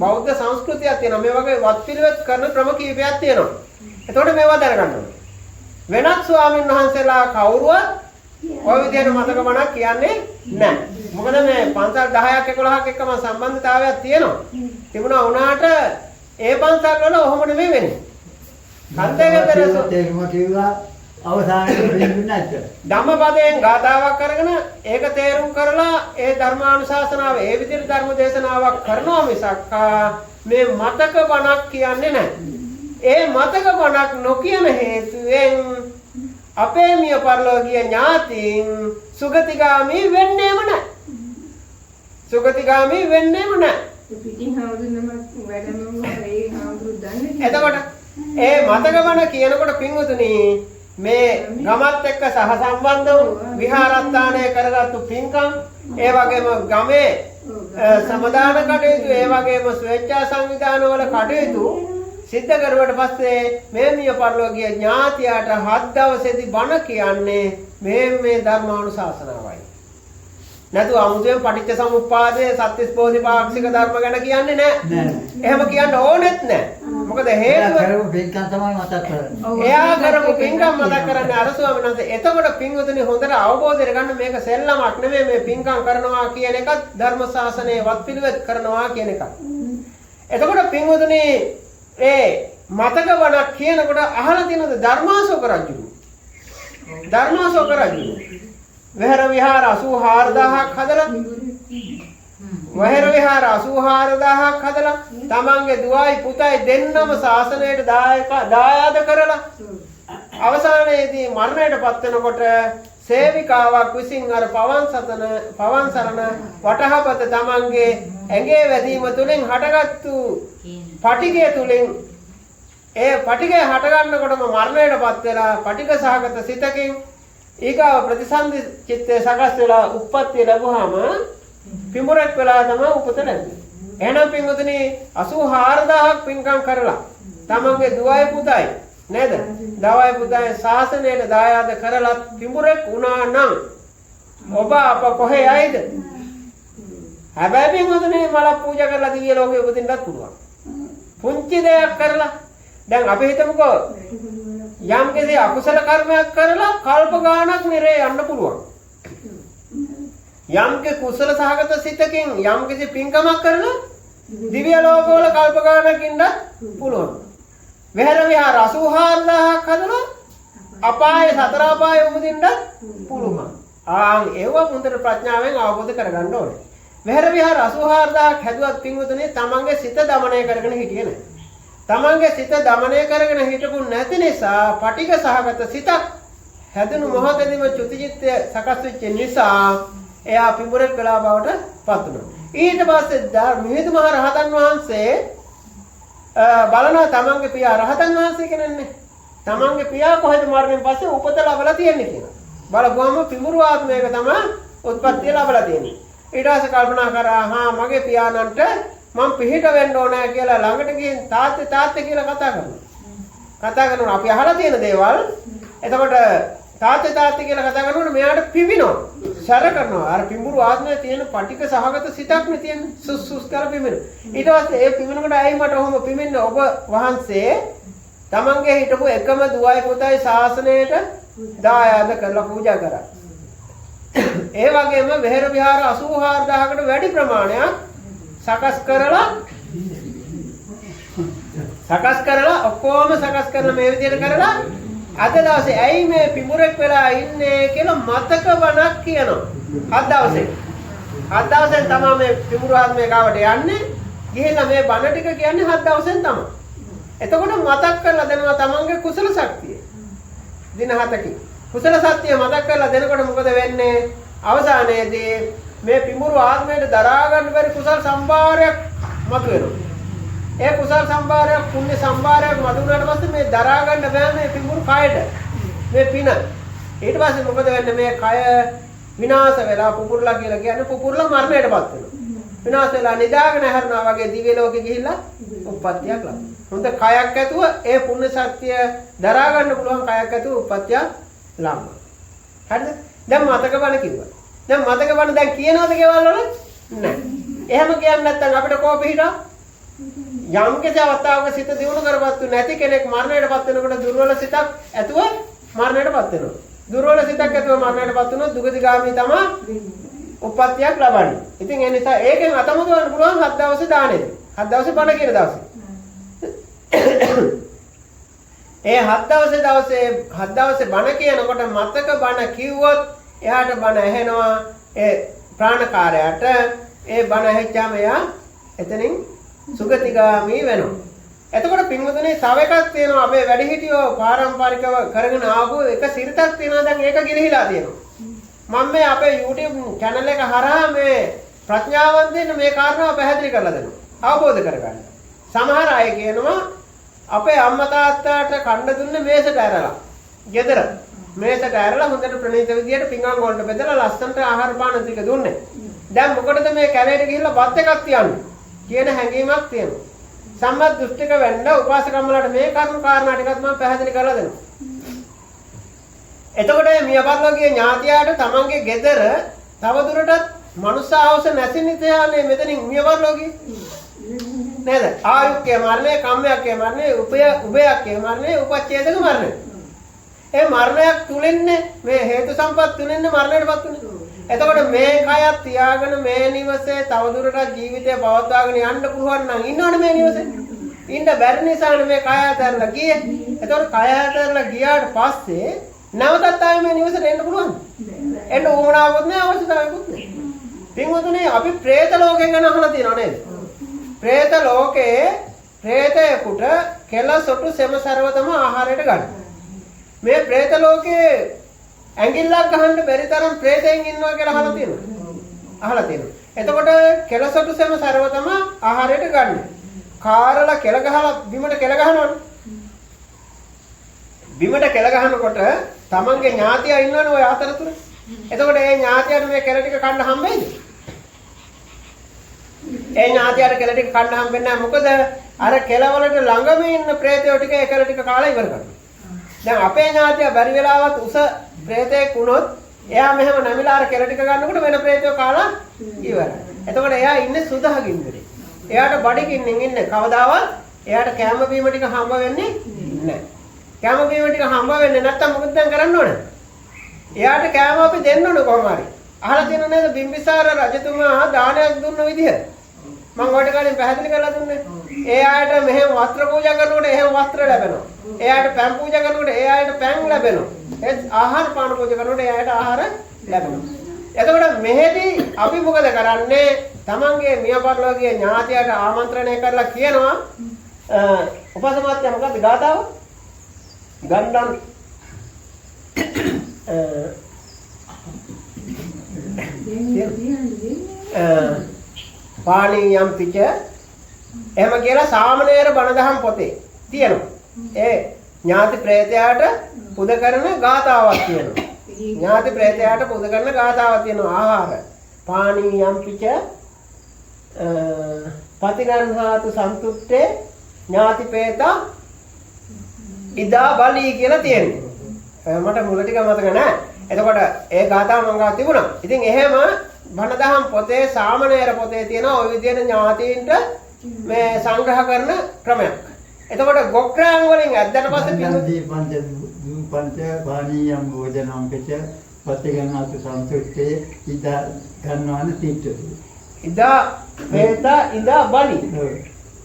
බෞද්ධ සංස්කෘතියක් තියෙනවා. මේ වගේ වත්පිළිවෙත් කරන ක්‍රම කීපයක් තියෙනවා. එතකොට මේවා දැනගන්න ඕනේ. වෙනත් ස්වාමීන් වහන්සේලා කවුරුවත් ඔය විදිහට මතක බණක් කියන්නේ නැහැ. මොකද මේ පන්සල් 10ක් 11ක් එක්කම සම්බන්ධතාවයක් තියෙනවා. තිබුණා වුණාට ඒ පන්සල් වල ඔහොම නෙමෙයි වෙන්නේ. කන්දේගතර තේරුම කිව්වා අවසානයේ වෙන්නේ නැද්ද? ධම්මපදයෙන් ගාථාවක් අරගෙන ඒක තේරුම් කරලා ඒ ධර්මානුශාසනාව ඒ විදිහට ධර්ම දේශනාවක් කරනවා මිසක් මේ මතක බණක් කියන්නේ නැහැ. ඒ මතක බණක් නොකියන හේතුවෙන් අපේ මිය පරලෝකීය ඥාතීන් සුගතිගාමී වෙන්නේම නැහැ. සුගතිගාමී වෙන්නේම නැහැ. පිටින් හාමුදුරුවෝ වැඩම ඒ හාමුදුරුවෝ දන්නේ. එතකොට ඒ මතක බණ කියනකොට පින්වතුනි මේ ගමත් එක්ක සහසම්බන්ධ වුණු විහාරස්ථානය කරගත්තු පින්කම්, ඒ වගේම ගමේ සමදාන කටයුතු, ඒ වගේම ස්වේච්ඡා සංවිධානවල කටයුතු සිද්ධ කරුවට පස්සේ මේ මිය පරලෝකීය ඥාතියාට හත් දවසේදී බණ කියන්නේ මේ මේ ධර්මානුශාසනාවයි. නැතුව අමුතුවෙන් පටිච්ච සමුප්පාදයේ සත්‍තිස් බෝධිපාක්ෂික ධර්ම ගැන කියන්නේ නෑ. එහෙම කියන්න ඕනෙත් නෑ. මොකද හේතුව කරපු පින්කම් තමයි මතක් කරන්නේ. එයා කරපු පින්කම් මතක් කරන්නේ අර ස්වාමීන් වහන්සේ. එතකොට පින්වතුනි හොඳට අවබෝධයට ගන්න මේක සෙල්ලමක් නෙමෙයි, මේ පින්කම් කරනවා කියන එකත් ධර්ම ශාසනයේ වත්පිළිවෙත් කරනවා කියන එකත්. එතකොට පින්වතුනි ඒ මතක බණක් කියනකොට අහලා තියෙනවද ධර්මාශෝක රජු? ධර්මාශෝක රජු වෙහෙර විහාර 84000ක් හදලා, වෙහෙර විහාර 84000ක් හදලා තමන්ගේ දුවයි පුතයි දෙන්නම ශාසනයට දායාද කරලා අවසානයේදී මරණයට පත් වෙනකොට සේවිකාවක් විසින් අර පවන් සරණ වටහපත තමන්ගේ ඇඟේ වැදීම තුලින් හටගත්තු පටිඝය තුලින්, ඒ පටිඝය හටගන්නකොටම මරණයට පත් වෙලා පටිඝ සහගත සිතකින් ඊගාව ප්‍රතිසන්දි චිත්තය සකස් වෙලා උප්පත්තිය ලැබුවාම පිඹුරක් වෙලා තමයි උපත ලැබුවේ. එහෙනම් පින්වතුනි 84000ක් පින්කම් කරලා තමන්ගේ දුවයි පුතයි නේද? දවයි පුතයි ශාසනයට දායාද කරලා පිඹුරක් වුණා නම් ඔබ අප කොහේ යයිද? හැබැයි පින්වතුනි මල පූජා කරලා දිව්‍ය ලෝකෙ උපදින්නත් පුළුවන්. පුංචි දෙයක් කරලා දැන් අපි හිතමුකෝ යම් කිසි අකුසල කර්මයක් කරලා කල්ප ගාණක් නිරේ යන්න පුළුවන්. යම් කිසි කුසල සහගත සිතකින් යම් කිසි පින්කමක් කරලා දිව්‍ය ලෝකවල කල්ප ගාණක් ඉන්න පුළුවන්. වෙහෙර විහාර 84000ක් හදලා අපායේ සතර අපායේ උපදින්න පුළුවන්. ආන් ඒව හොඳට ප්‍රඥාවෙන් අවබෝධ කරගන්න ඕනේ. වෙහෙර විහාර 84000ක් හැදුවත් පින්වතුනි තමන්ගේ සිත දමනය කරගෙන හිටියේ නෑ. තමන්ගේ සිත දමනය කරගෙන හිටපු නැති නිසා පටිඝ සහගත සිතක් හැදුණු මොහොතේදීම චුතිචිත්තය සකස් වෙච්ච නිසා එයා පිඹුරෙක් වෙලා බවට පත් වුණා. ඊට පස්සේ මිහිඳු මහ රහතන් වහන්සේ බලනවා තමන්ගේ පියා රහතන් වහන්සේ කෙනෙක්නේ. තමන්ගේ පියා කොහෙද මරණයෙන් පස්සේ උපත ලැබලා තියෙන්නේ කියලා. බලපුවම පිඹුරු ආත්මයක තමයි උත්පත්තිය ලැබලා තියෙන්නේ. ඊට පස්සේ කල්පනා කරා හා මගේ පියාණන්ට මං පිහිට වෙන්න ඕනෑ කියලා ළඟට ගිහින් තාත්තේ තාත්තේ කියලා කතා කරනවා. කතා කරනවා අපි අහලා තියෙන දේවල්. එතකොට තාත්තේ තාත්තේ කියලා කතා කරනකොට මෙයාට පිඹිනවා. සැර කරනවා. අර පිඹුරු ආත්මයේ තියෙන පටික සහගත සිතක් නේ තියෙන්නේ. සුස් සුස් කරලා පිඹිනවා. ඊට පස්සේ ඒ පිඹිනකොට ඇයි මට ඔහොම පිඹින්නේ? ඔබ වහන්සේ තමන්ගේ හිටපු එකම දුවයි පුතයි ශාසනයට දායාද කරලා පූජා කරා. ඒ වගේම වෙහෙර විහාර 84000කට වැඩි ප්‍රමාණයක් සකස් කරලා ඔක්කොම සකස් කරලා මේ විදිහට කරලා අද දවසේ ඇයි මේ පිඹුරෙක් වෙලා ඉන්නේ කියලා මතක බණක් කියනවා. හත් දවසේ. හත් දවසෙන් තමයි මේ පිඹුරු ආත්මය ගාවට යන්නේ. ගිහිල්ලා මේ බණ ටික කියන්නේ හත් දවසෙන් තමයි. එතකොට මතක් කරලා දෙනවා තමන්ගේ කුසල ශක්තිය. දින 7කින්. කුසල සත්‍ය මතක් කරලා දෙනකොට මොකද වෙන්නේ? අවසානයේදී මේ පිඹුරු ආත්මයට දරා ගන්න බැරි කුසල් සම්භාරයක් මතුවෙනවා. ඒ කුසල් සම්භාරයක් පුණ්‍ය සම්භාරයක් මතු වුණාට පස්සේ මේ දරා ගන්න බෑ මේ පිඹුරු කයට. මේ පින. ඊට පස්සේ මොකද වෙන්නේ? මේ කය විනාශ වෙලා පුපුරලා කියලා කියන්නේ පුපුරලා මරණයටපත් වෙනවා. විනාශ වෙලා නිදාගෙන හැරුණා වගේ දිව්‍ය ලෝකෙ ගිහිල්ලා උප්පත්තියක් ලබනවා. හොඳ කයක් ඇතුව ඒ පුණ්‍ය ශක්තිය දරා ගන්න පුළුවන් කයක් ඇතුව උප්පත්තියක් ලබනවා. හරිද? දැන් මතක බණ කිව්වා. දැන් මතක බණ දැන් කියනවද ගෙවල් වල? නෑ. එහෙම කියන්නේ නැත්නම් අපිට කෝ පිහිටා? යම් කිසි අවස්ථාවක සිත දියුණු කරපත්තු නැති කෙනෙක් මරණයටපත් වෙනකොට දුර්වල සිතක් ඇතුව මරණයටපත් වෙනවා. දුර්වල සිතක් ඇතුව මරණයටපත් වුණොත් දුගතිගාමී තමයි උප්පත්තියක් ලබන්නේ. ඉතින් ඒ නිසා ඒකෙන් අතමුදවන්න පුළුවන් හත් දවසේ දානෙද. හත් දවසේ බණ කියන දවසේ. ඒ හත් දවසේ හත් දවසේ බණ කියනකොට මතක බණ කිව්වොත් එයාට බණ ඇහෙනවා. ඒ ප්‍රාණකාරයාට ඒ බණ ඇහිච්චාම එයා එතනින් සුගතිගාමී වෙනවා. එතකොට පින්වතුනි තව එකක් තියෙනවා අපේ වැඩිහිටියෝ පාරම්පරිකව කරගෙන ආපු එක සිරිතක් තියෙනවා. දැන් ඒක ගිලිහිලා තියෙනවා. මම මේ අපේ YouTube channel එක හරහා මේ ප්‍රඥාවන්තයින් මේ කාරණාව පැහැදිලි කරලා දෙනවා. අවබෝධ කරගන්න. සමහර අය කියනවා අපේ අම්මා තාත්තාට කන්න දුන්නේ මේසට ඇරලා. ගෙදර මේසට ඇරලා හොඳට ප්‍රණීත විදියට පිඟන් වලට බෙදලා ලස්සනට ආහාර පාන ටික දුන්නේ. දැන් මොකටද මේ කැලේට ගිහිල්ලා බත් එකක් තියන්නේ කියන හැඟීමක් තියෙනවා. සම්මත් දෘෂ්ටික වෙන්න උපාසකම්මලාට මේ කරුණු කාරණා ටිකත් මම පැහැදිලි කරලා දෙනවා. එතකොට මේ මිය පරලෝකීය ඥාතියාට තමන්ගේ ගෙදර තව දුරටත් මනුස්ස ආවස නැසින් ඉතිහානේ මෙතනින් මිය පරලෝකීය නේද? ආයුක්කේ මරණය, කම්මයක්කේ මරණය, උභයක්කේ මරණය, උපච්ඡේදක මරණය. ඒ මරණයක් තුලින්නේ මේ හේතු සම්පත් තුලින්නේ මරණයටපත් උනේ. එතකොට මේ කයත් තියාගෙන මේ නිවසේ තවදුරටත් ජීවිතය පවත්වාගෙන යන්න පුළුවන් නම් ඉන්නවනේ මේ නිවසේ. ඉන්න බැරි නිසානේ මේ කය අතහැරලා ගියේ. එතකොට කය අතහැරලා ගියාට පස්සේ නැවතත් ආයෙ මේ නිවසට එන්න පුළුවන්ද? එන්න උවමනාවකුත් නෑ, අවශ්‍යතාවයකුත් නෑ. පින්වතුනි අපි പ്രേත ලෝකය ගැන අහලා තියෙනව නේද? പ്രേත ලෝකයේ പ്രേතයෙකුට කෙල සොටු සෙම සරව තම ආහාරයට ගන්න. මේ പ്രേත ලෝකයේ ඇඟිල්ලක් ගහන්න බැරි තරම් ප්‍රේතයන් ඉන්නවා කියලා අහලා තියෙනවා. අහලා තියෙනවා. එතකොට කෙලසොටු සෙම සරව තම ආහාරයට ගන්න. කාරලා කෙල ගහලා බිමට කෙල ගහනවනේ. බිමට කෙල ගහනකොට තමන්ගේ ඥාතියා ඉන්නවනේ ඔය අතරතුර. එතකොට ඒ ඥාතියාට මේ කෙල ටික කන්න හම්බෙයිද? ඒ ඥාතියාට කෙල ටික කන්න හම්බෙන්නේ නැහැ. මොකද අර කෙලවලට ළඟම ඉන්න ප්‍රේතයෝ ටික ඒ කෙල ටික කාලා ඉවර කරනවා. දැන් අපේ ඥාතියා බැරි වෙලාවත් උස ප්‍රේතයෙක් වුණොත් එයා මෙහෙම නැමිලා අර කෙල ටික ගන්නකොට වෙන ප්‍රේතයෝ කාලා ඉවරයි. එතකොට එයා ඉන්නේ සුදහගින්දරේ. එයාට බඩගින්නෙන් ඉන්නේ. කවදාවත් එයාට කැම බීම ටික හම්බ වෙන්නේ නැහැ. කැම බීම ටික හම්බ වෙන්නේ නැත්තම් මොකද දැන් කරන්න ඕනේ? එයාට කැම අපි දෙන්න ඕන කොහොම හරි. අහලා තියෙනව නේද බිම්බිසාර රජතුමා දානයක් දුන්න විදිහ? මම ඔයාලට කලින් පැහැදිලි කරලා දුන්නේ. ඒ අයට මෙහෙම වස්ත්‍ර පූජා කරනකොට එහෙම වස්ත්‍ර ලැබෙනවා. ඒ අයට පැන් පූජා කරනකොට ඒ අයට පැන් ලැබෙනවා. ඒ ආහාර පාන පූජා කරනකොට ඒ අයට ආහාර ලැබෙනවා. එතකොට මෙහෙදි අපි මොකද කරන්නේ? තමන්ගේ මිය පරලෝකීය ඥාතියාට ආමන්ත්‍රණය කරලා කියනවා උපසමාත්‍ය මොකද්ද ගාතාව? ගණ්ඩන් පානීයම් පිච එහෙම කියලා සාමණේර බණදහම් පොතේ තියෙනවා. ඒ ඥාති ප්‍රේතයාට පුද කරන ගාතාවක් තියෙනවා. ඥාති ප්‍රේතයාට පුද කරන ගාතාවක් තියෙනවා. ආහාර පානීයම් පිච පතිනන්හාතු සන්තුට්ඨේ ඥාති ප්‍රේතා ඉදා බලී කියලා තියෙනවා. මට මුල ටික මතක නෑ. එතකොට ඒ ගාථාව මං ගාව තිබුණා. ඉතින් එහෙම බණදහම් පොතේ සාමණේර පොතේ තියෙන ওই විදිහට ඥාතීන්ට මේ සංග්‍රහ කරන ක්‍රමයක්. එතකොට ගොක්‍රාන් වලින් ඇද්දට පස්සේ පින්දී පංච දූපංච පානීයම් භෝජනම් පිච පතිගණාතු සන්තුට්ඨේ ඉදා ගන්නවන තීට්ඨති. ඉදා වේතා ඉදා බලි.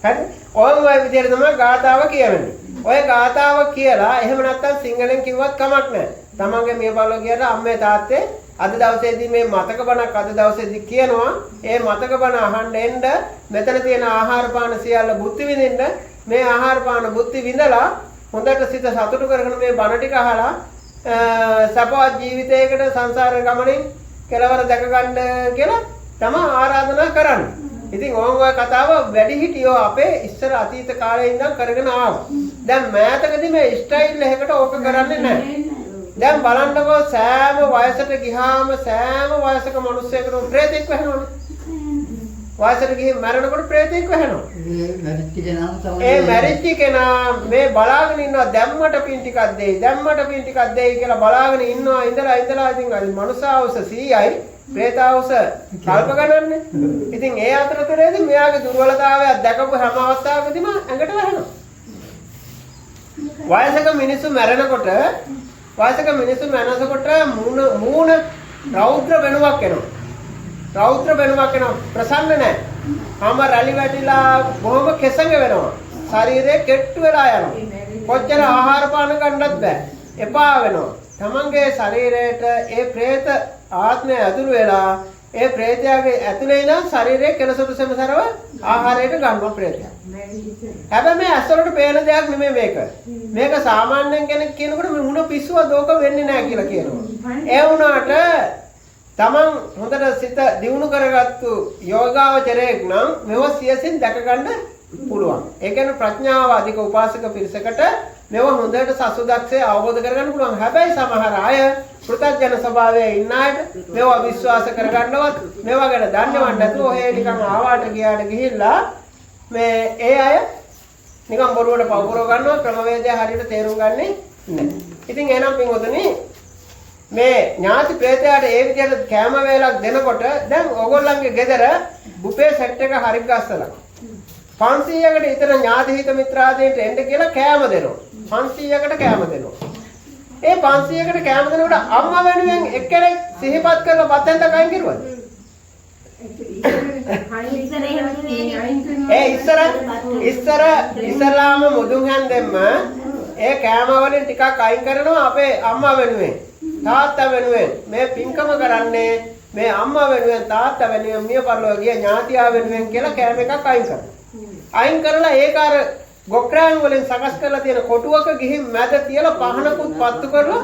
හරි? ඔය ඔය විදිහට තමයි ගාථාව කියවෙන්නේ. ඔය ගාථාව කියලා එහෙම නැත්තම් සිංහලෙන් කිව්වත් කමක් නැහැ. තමන්ගේ මිය පරලෝ ගියට අම්මේ තාත්තේ අද දවසේදී මේ මතක බණක් අද දවසේදී කියනවා. ඒ මතක බණ අහන්න එන්න මෙතන තියෙන ආහාර පාන සියල්ල බුද්ධි විඳින්න. මේ ආහාර පාන බුද්ධි විඳලා හොඳට සිත සතුටු කරගෙන මේ බණ ටික අහලා සපවත් ජීවිතයකට සංසාර ගමනේ කෙලවර දැක ගන්න කියලා තමයි ආරාධනා කරන්නේ. ඉතින් ඕන් ඔය කතාව වැඩිහිටියෝ අපේ ඉස්සර අතීත කාලේ ඉඳන් කරගෙන ආවා. දැන් මෑතකදී මේ ස්ටයිල් එකකට ඕක කරන්නේ නැහැ. දැන් බලන්නකෝ සෑම වයසට ගිහාම සෑම වයසක මිනිස්සෙකුට ප්‍රේතෙක් වෙනවනේ. වයසට ගිහින් මැරෙනකොට ප්‍රේතෙක් වෙනවා. ඒ මැරිච්ච කෙනාම තමයි. ඒ මැරිච්ච කෙනා මේ බලාගෙන ඉන්නවා දැම්මට පින් ටිකක් දෙයි, දැම්මට පින් ටිකක් දෙයි කියලා බලාගෙන ඉන්නවා. ඉඳලා ඉඳලා ඉතින් අර මනුසාවුස 100යි ප්‍රේතාවුස කල්ප ගණන්නේ. ඉතින් ඒ අතරතුරේදී මෙයාගේ දුර්වලතාවයක් දැකපු හැම අවස්ථාවකදීම ඇඟට වැහෙනවා. වයසක මිනිස්සු මැරෙනකොට වයසක මිනිස්සු මැරෙනකොට මූණ රෞද්‍ර වෙනුවක් එනවා. රෞද්‍ර වෙනුවක් එනවා. ප්‍රසන්න නැහැ. හැම රැලි වැටිලා බොහොම කෙසඟ වෙනවා. ශරීරය කෙට්ටු වෙලා යනවා. කොච්චර ආහාර පාන ගන්නත් බෑ. එපා වෙනවා. තමන්ගේ ශරීරයට ඒ പ്രേත ආත්මය ඇතුළු වෙලා ඒ ප්‍රේතයාගේ ඇතුලේ ඉඳන් ශරීරයේ කෙලසොටු සෙමසරව ආහාරයට ගන්නවා ප්‍රේතයා. හැබැයි මේ ඇස් වලට පේන දෙයක් නෙමෙයි මේක. මේක සාමාන්‍යයෙන් කෙනෙක් කියනකොට මේ මුණ පිස්සුව දෝක වෙන්නේ නැහැ කියලා කියනවා. ඒ වුණාට තමන් හොඳට සිත දියුණු කරගත්තු යෝගාවචරයෙක් නම් මෙව සියසින් දැක ගන්න පුළුවන්. ඒ කියන්නේ ප්‍රඥාව අධික උපාසක පිරිසකට මෙව හොඳට සසුදක්ෂය අවබෝධ කරගන්න පුළුවන්. හැබැයි සමහර අය පෘථග්ජන ස්වභාවයේ ඉන්න අයට මේවා විශ්වාස කරගන්නවත් මේවා ගැන දන්නවත් නැතුව ඔහේ නිකන් ආවාට ගියාට ගිහිල්ලා මේ ඒ අය නිකන් බොරුවට පව් කරව ගන්නවා, ක්‍රමවේදය හරියට තේරුම් ගන්නේ නැහැ. ඉතින් එහෙනම් පින්වතුනි මේ ඥාති ප්‍රේතයාට ඒ විදිහට කෑම වේලක් දෙනකොට දැන් ඕගොල්ලන්ගේ ගෙදර බුෆේ සෙට් එක හරි ගස්සලා 500කට විතර ඥාති හිත මිත්‍රාදීන්ට එන්න කියලා කෑම දෙනවා. 500කට කෑම දෙනවා. ඒ 500කට කෑම දෙනකොට අම්මා වෙනුවෙන් එක්කෙනෙක් සිහිපත් කරලා බත් හැන්දක් අයින් කරුවද? ඒ ඉස්සර ඉස්සරලාම මුදුන් හැන්දෙන්න ඒ කෑම වලින් ටිකක් අයින් කරනවා අපේ අම්මා වෙනුවෙන් තාත්තා වෙනුවෙන්. මේ පින්කම කරන්නේ මේ අම්මා වෙනුවෙන් තාත්තා වෙනුවෙන් මිය පරලොව ගිය ඥාතියා වෙනුවෙන් කියලා කෑම එකක් අයින් කරනවා. අයින් කරලා ඒක අර ගොක්‍රෑන් වලින් සකස් කරලා තියෙන කොටුවක ගිහින් මැද තියලා පහනකුත් පත්තු කරලා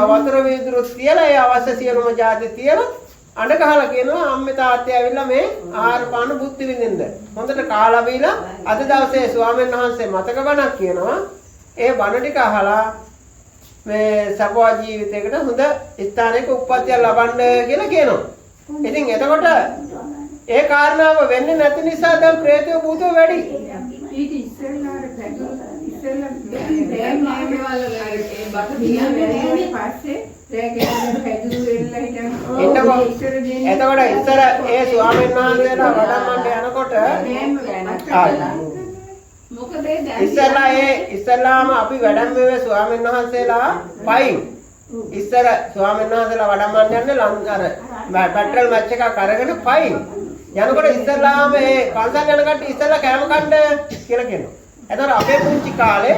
වතුර වීදුරුත් තියලා ඒ අවශ්‍ය සියලුම ජාති තියලා අඬ ගහලා කියනවා අම්මේ තාත්තේ ඇවිල්ලා මේ ආහාර පාන බුද්ධි විඳින්න. හොඳට කාලා බීලා අද දවසේ ස්වාමීන් වහන්සේ මතක බණක් කියනවා. ඒ බණ ටික අහලා මේ සපවත් ජීවිතයකට හොඳ ස්ථානයක උප්පත්තියක් ලබන්න කියලා කියනවා. ඉතින් එතකොට ඒ කාරණාව වෙන්නේ නැති නිසා දැන් ප්‍රේතයෝ භූතයෝ වැඩි. ඊට ඉස්සෙල්ලා අර පැදුරු ඉස්සෙල්ලා ඒ බත තියන්නේ පස්සේ රෑ ගෙදර පැදුරු වෙලා හිටන් එන්නකො. එතකොට ඉස්සර ඒ ස්වාමීන් වහන්සේලා වඩම්මන්න යනකොට මොකද ඒ දැන් ඉස්සරලා ඒ ඉස්සරලාම අපි වැඩම වෙ ස්වාමීන් වහන්සේලා පයින් ඉස්සර ස්වාමීන් වහන්සේලා වඩම්මන්න යන්නේ අර පෙට්‍රල් මැච් එකක් අරගෙන පයින් යනකොට ඉස්සරලාම ඒ පන්සල් යන කට්ටිය ඉස්සරලා කෑම කන්න කියලා කියනවා. එතකොට අපේ පුංචි කාලේ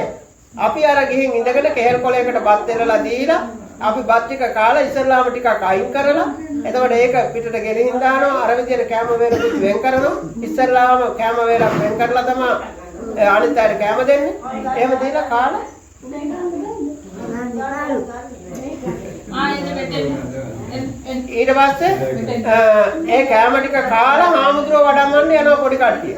අපි අර ගිහින් ඉඳගෙන කෙහෙල් කොලයකට බත් එලලා දීලා අපි බත් ටික කාලා ඉස්සරලාම ටිකක් අයින් කරලා එතකොට ඒක පිටට ගෙනින් දානවා. අර විදියට කෑම වේලකුත් වෙන් කරනවා. ඉස්සරලාම කෑම වේලක් වෙන් කරලා තමයි අනිත් අයට කෑම දෙන්නේ. එහෙම දීලා කාලා ඊට පස්සේ ඒ කෑම ටික කාලා හාමුදුරුවෝ වඩම්මන්න යනවා පොඩි කට්ටිය.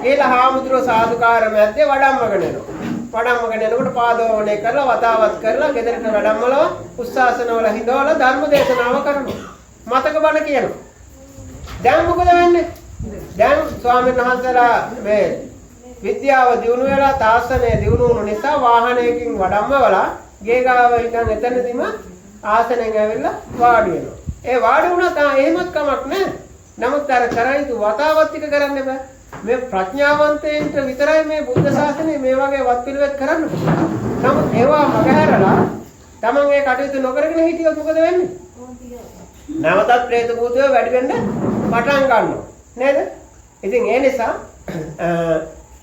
ඊළ හාමුදුරුවෝ සාදුකාර මැද්දේ වඩම්මගෙන එනවා. වඩම්මගෙන එනකොට පාදෝවණය කරලා වතාවත් කරලා ගෙදරට වඩම්මලව උස්සාසනවල හිඳවලා ධර්ම දේශනාව කරනවා. මතක බණ කියනවා. දැන් මොකද වෙන්නේ? දැන් ස්වාමීන් වහන්සේලා මේ විද්‍යාව දියුණු වෙලා තාක්ෂණය දියුණු වුණු නිසා වාහනයකින් වඩම්මවලා ගේ ගාව ඉඳන් එතනදිම ආසනයෙන් ඇවිල්ලා වාඩි වෙනවා. ඒ වාඩි වුණා තා එහෙමත් කමක් නැහැ. නමුත් අර කර යුතු වතාවත් ටික කරන්න බෑ. මේ ප්‍රඥාවන්තයින්ට විතරයි මේ බුද්ධ ශාසනය මේ වගේ වත්පිළිවෙත් කරන්න පුළුවන්. නමුත් ඒවා මගහැරලා තමන් ඒ කටයුතු නොකරගෙන හිටියොත් මොකද වෙන්නේ? නැවතත් ප්‍රේත භූතයෝ වැඩි වෙන්න පටන් ගන්නවා. නේද? ඉතින් ඒ නිසා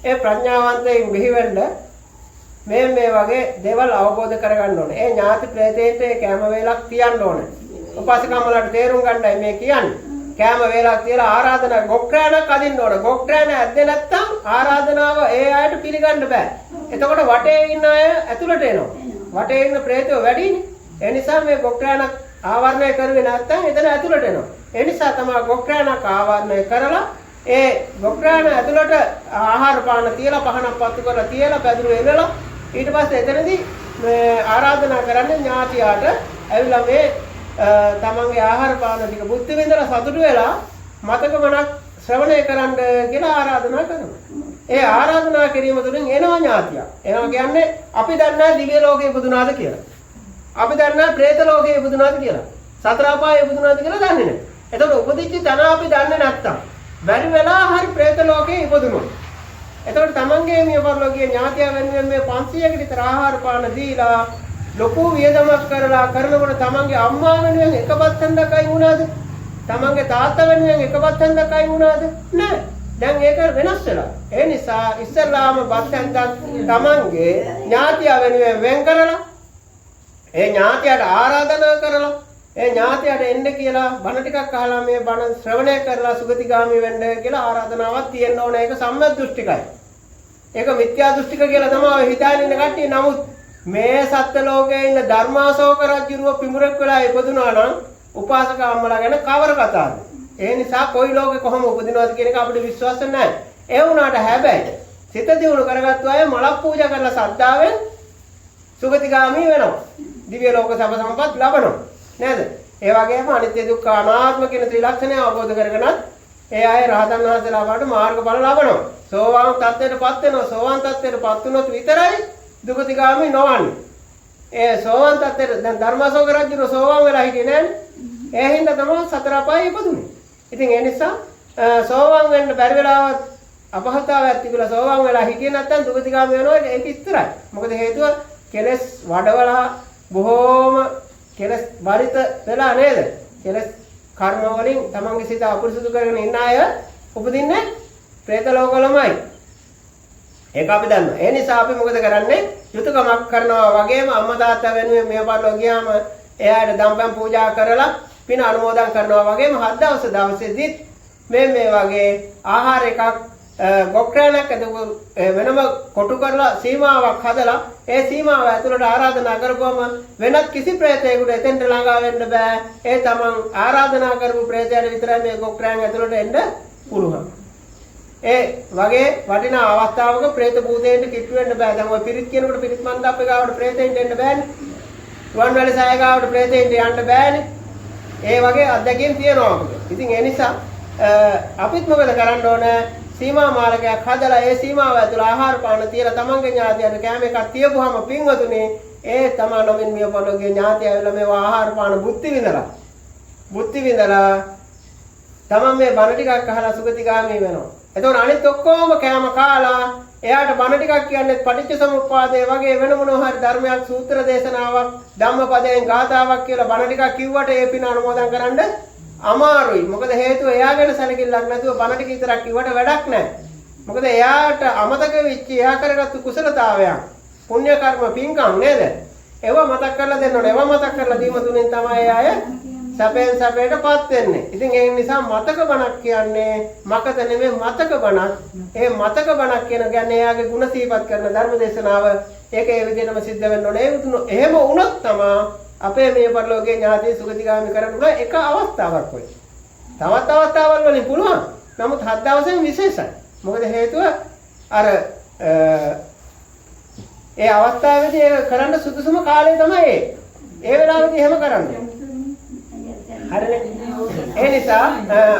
ඒ ප්‍රඥාවන්තයින් බිහි වෙන්න මේ මේ වගේ දේවල් අවබෝධ කරගන්න ඕනේ. ඒ ඥාති ප්‍රේතයන්ට ඒ කැම වේලක් තියන්න ඕනේ. උපාසකම්මලාට තේරුම් ගන්නයි මේ කියන්නේ. කැම වේලක් තියලා ආරාධනා ගොක්‍රෑනක් අදින්න ඕන. ගොක්‍රෑන ඇද්දේ නැත්තම් ආරාධනාව ඒ අයට පිළිගන්න බෑ. එතකොට වටේ ඉන්න අය ඇතුළට එනවා. වටේ ඉන්න ප්‍රේතයෝ වැඩිනේ. ඒ නිසා මේ ගොක්‍රාණක් ආවරණය කරුවේ නැත්නම් එතන ඇතුළට එනවා. ඒ නිසා තමයි ගොක්‍රාණක් ආවරණය කරලා ඒ ගොක්‍රාණ ඇතුළට ආහාර පාන තියලා පහනක් පත්තු කරලා තියලා පැදුරු එලලා ඊට පස්සේ එතනදී මේ ආරාධනා කරන්නේ ඥාතියාට ඇවිල්ලා මේ තමන්ගේ ආහාර පාන ටික බුද්ධ විඳලා සතුටු වෙලා මතක මනක් ශ්‍රවණය කරන්න කියලා ආරාධනා කරනවා. ඒ ආරාධනා කිරීම තුළින් එනවා ඥාතියා. එනවා කියන්නේ අපි දන්නා දිව්‍ය ලෝකේ ඉපදුනාද කියලා. අපි දන්නා ප්‍රේත ලෝකේ ඉපදුනාද කියලා. සතර අපායේ ඉපදුනාද කියලා දන්නේ නැහැ. එතකොට උපදිච්ච තැන අපි දන්නේ නැත්තම් බැරි වෙලා හරි ප්‍රේත ලෝකේ ඉපදුනොත් එතකොට තමන්ගේ මිය පරලෝකීය ඥාතියා වෙනුවෙන් මේ 500කට විතර ආහාර පාන දීලා ලොකු වියදමක් කරලා කරනකොට තමන්ගේ අම්මා වෙනුවෙන් එක බත් හන්දක් අයින් වුණාද? තමන්ගේ තාත්තා වෙනුවෙන් එක බත් හන්දක් අයින් වුණාද? නෑ. දැන් ඒක වෙනස් වෙලා. ඒ නිසා ඉස්සෙල්ලාම බත් හන්දක් තමන්ගේ ඥාතියා වෙනුවෙන් වෙන් කරලා ඒ ඥාතියාට ආරාධනා කරලා ඒ ඥාතියාට එන්න කියලා බණ ටිකක් අහලා මේ බණ ශ්‍රවණය කරලා සුගතිගාමී වෙන්න කියලා ආරාධනාවක් තියෙන්න ඕන. ඒක සම්‍යක් දෘෂ්ටිකයි. ඒක මිත්‍යා දෘෂ්ටික කියලා තමයි ඔය හිතාගෙන ඉන්න කට්ටිය. නමුත් මේ සත්ත්ව ලෝකයේ ඉන්න ධර්මාශෝක රජුරුව පිඹුරෙක් වෙලා ඉපදුනා නම් උපාසක අම්මලා ගැන කවර කතාවද? ඒ නිසා කොයි ලෝකේ කොහොම උපදිනවද කියන එක අපිට විශ්වාස නැහැ. ඒ වුණාට හැබැයි සිත දියුණු කරගත්තු අය මලක් පූජා කරලා ශ්‍රද්ධාවෙන් සුගතිගාමී වෙනවා. දිව්‍ය ලෝක සැප සම්පත් ලබනවා. නේද? ඒ වගේම අනිත්‍ය දුක්ඛ අනාත්ම කියන ත්‍රිලක්ෂණය අවබෝධ කරගෙනත් ඒ අය රහතන් වහන්සේලා බවට මාර්ගඵල ලබනවා. සෝවාන් තත්ත්වයටපත් වෙනවා. සෝවාන් තත්ත්වයටපත් වුණොත් විතරයි දුගතිගාමී නොවන්නේ. ඒ සෝවාන් තත්ත්වයට දැන් ධර්මාශෝක රජුර සෝවාන් වෙලා හිටියේ නෑනේ. ඒ හින්දා තමයි සතර අපායේ ඉපදුනේ. ඉතින් ඒ නිසා සෝවාන් වෙන්න බැරි වෙලාවත් අපහසුතාවයක් තිබිලා සෝවාන් වෙලා හිටියේ නැත්නම් දුගතිගාමී වෙනවා. ඒක ඉස්තරයි. මොකද හේතුව කෙලෙස් වඩවලා බොහෝම කෙලස් බරිත වෙලා නේද? කෙලස් කර්ම වලින් තමන්ගේ සිත අපරිසුදු කරගෙන ඉන්න අය උපදින්නේ ප්‍රේත ලෝකවලමයි. ඒක අපි දන්නවා. ඒ නිසා අපි මොකද කරන්නේ? යුතුයකමක් කරනවා වගේම අම්මා තාත්තා වෙනුවෙන් මේ පරලෝ ගියාම එයාට දම්පැන් පූජා කරලා පින අනුමෝදන් කරනවා වගේම හත් දවස් දවසේදීත් මේ මේ වගේ ආහාර එකක් ගොක්‍රාණක් වෙනම කොටු කරලා සීමාවක් හදලා ඒ සීමාව ඇතුළට ආරාධනා කරපුවම වෙනත් කිසි ප්‍රේතයෙකුට එතෙන්ට ළඟා වෙන්න බෑ. ඒ තමන් ආරාධනා කරපු ප්‍රේතයාට විතරයි මේ ගොක්‍රාණ ඇතුළට එන්න පුළුවන්. ඒ වගේ වටිනා අවස්ථාවක ප්‍රේත භූතයන්ට කිට්ටු වෙන්න බෑ. දැන් ඔය පිරිත් කියනකොට පිරිත් මණ්ඩපේ ගාවට ප්‍රේතයින්ට එන්න බෑනේ. රුවන්වැලි සෑය ගාවට ප්‍රේතයින්ට යන්න බෑනේ. ඒ වගේ අත්දැකීම් තියෙනවා අපිට. ඉතින් ඒ නිසා අපිත් මොකද කරන්න ඕන? සීමා මාර්ගයක් හදලා ඒ සීමාව ඇතුළ ආහාර පාන තියලා තමන්ගේ ඥාතියන්ට කෑම එකක් තියපුවාම පින්වතුනි ඒ තමා නොමින් මිය පොළොගේ ඥාතිය ඇවිල්ලා මේවා ආහාර පාන බුද්ධි විඳලා තමන් මේ බණ ටිකක් අහලා සුගතිගාමී වෙනවා. එතකොට අනිත් ඔක්කොම කෑම කාලා එයාට බණ ටිකක් කියන්නේ පටිච්ච සමුප්පාදය වගේ වෙන මොනවා හරි ධර්මයක් සූත්‍ර දේශනාවක් ධම්මපදයෙන් ගාථාවක් කියලා බණ ටිකක් කිව්වට ඒ පින අනුමෝදන් කරන්න අමාරුයි. මොකද හේතුව එයා ගැන සැලකිල්ලක් නැතුව බණ ටික විතරක් කිව්වට වැඩක් නැහැ. මොකද එයාට අමතක වෙච්ච එයා කරගත්තු කුසලතාවයන් පුණ්‍ය කර්ම පින්කම් නේද? ඒවා මතක් කරලා දෙන්න ඕනේ. ඒවා මතක් කරලා දීම තුනෙන් තමයි ඒ අය සැපෙන් සැපයටපත් වෙන්නේ. ඉතින් ඒ නිසා මතක බණක් කියන්නේ මකත නෙමෙයි මතක බණක්. ඒ මතක බණක් කියන කියන්නේ එයාගේ ගුණ සිහිපත් කරන ධර්ම දේශනාව. ඒක ඒ විදිහටම සිද්ධ වෙන්න ඕනේ. එහෙම වුණොත් තමයි අපේ මේ පරලෝකයේ ඥාති සුගතිගාමී කරන්න පුළුවන් එක අවස්ථාවක් ඔය. තවත් අවස්ථාවල් වලින් පුළුවන්. නමුත් හත් දවසෙන් විශේෂයි. මොකද හේතුව අර ඒ අවස්ථාවේදී ඒක කරන්න සුදුසුම කාලය තමයි ඒ. ඒ වෙලාවේදී එහෙම කරන්න. හරිනේ. ඒ නිසා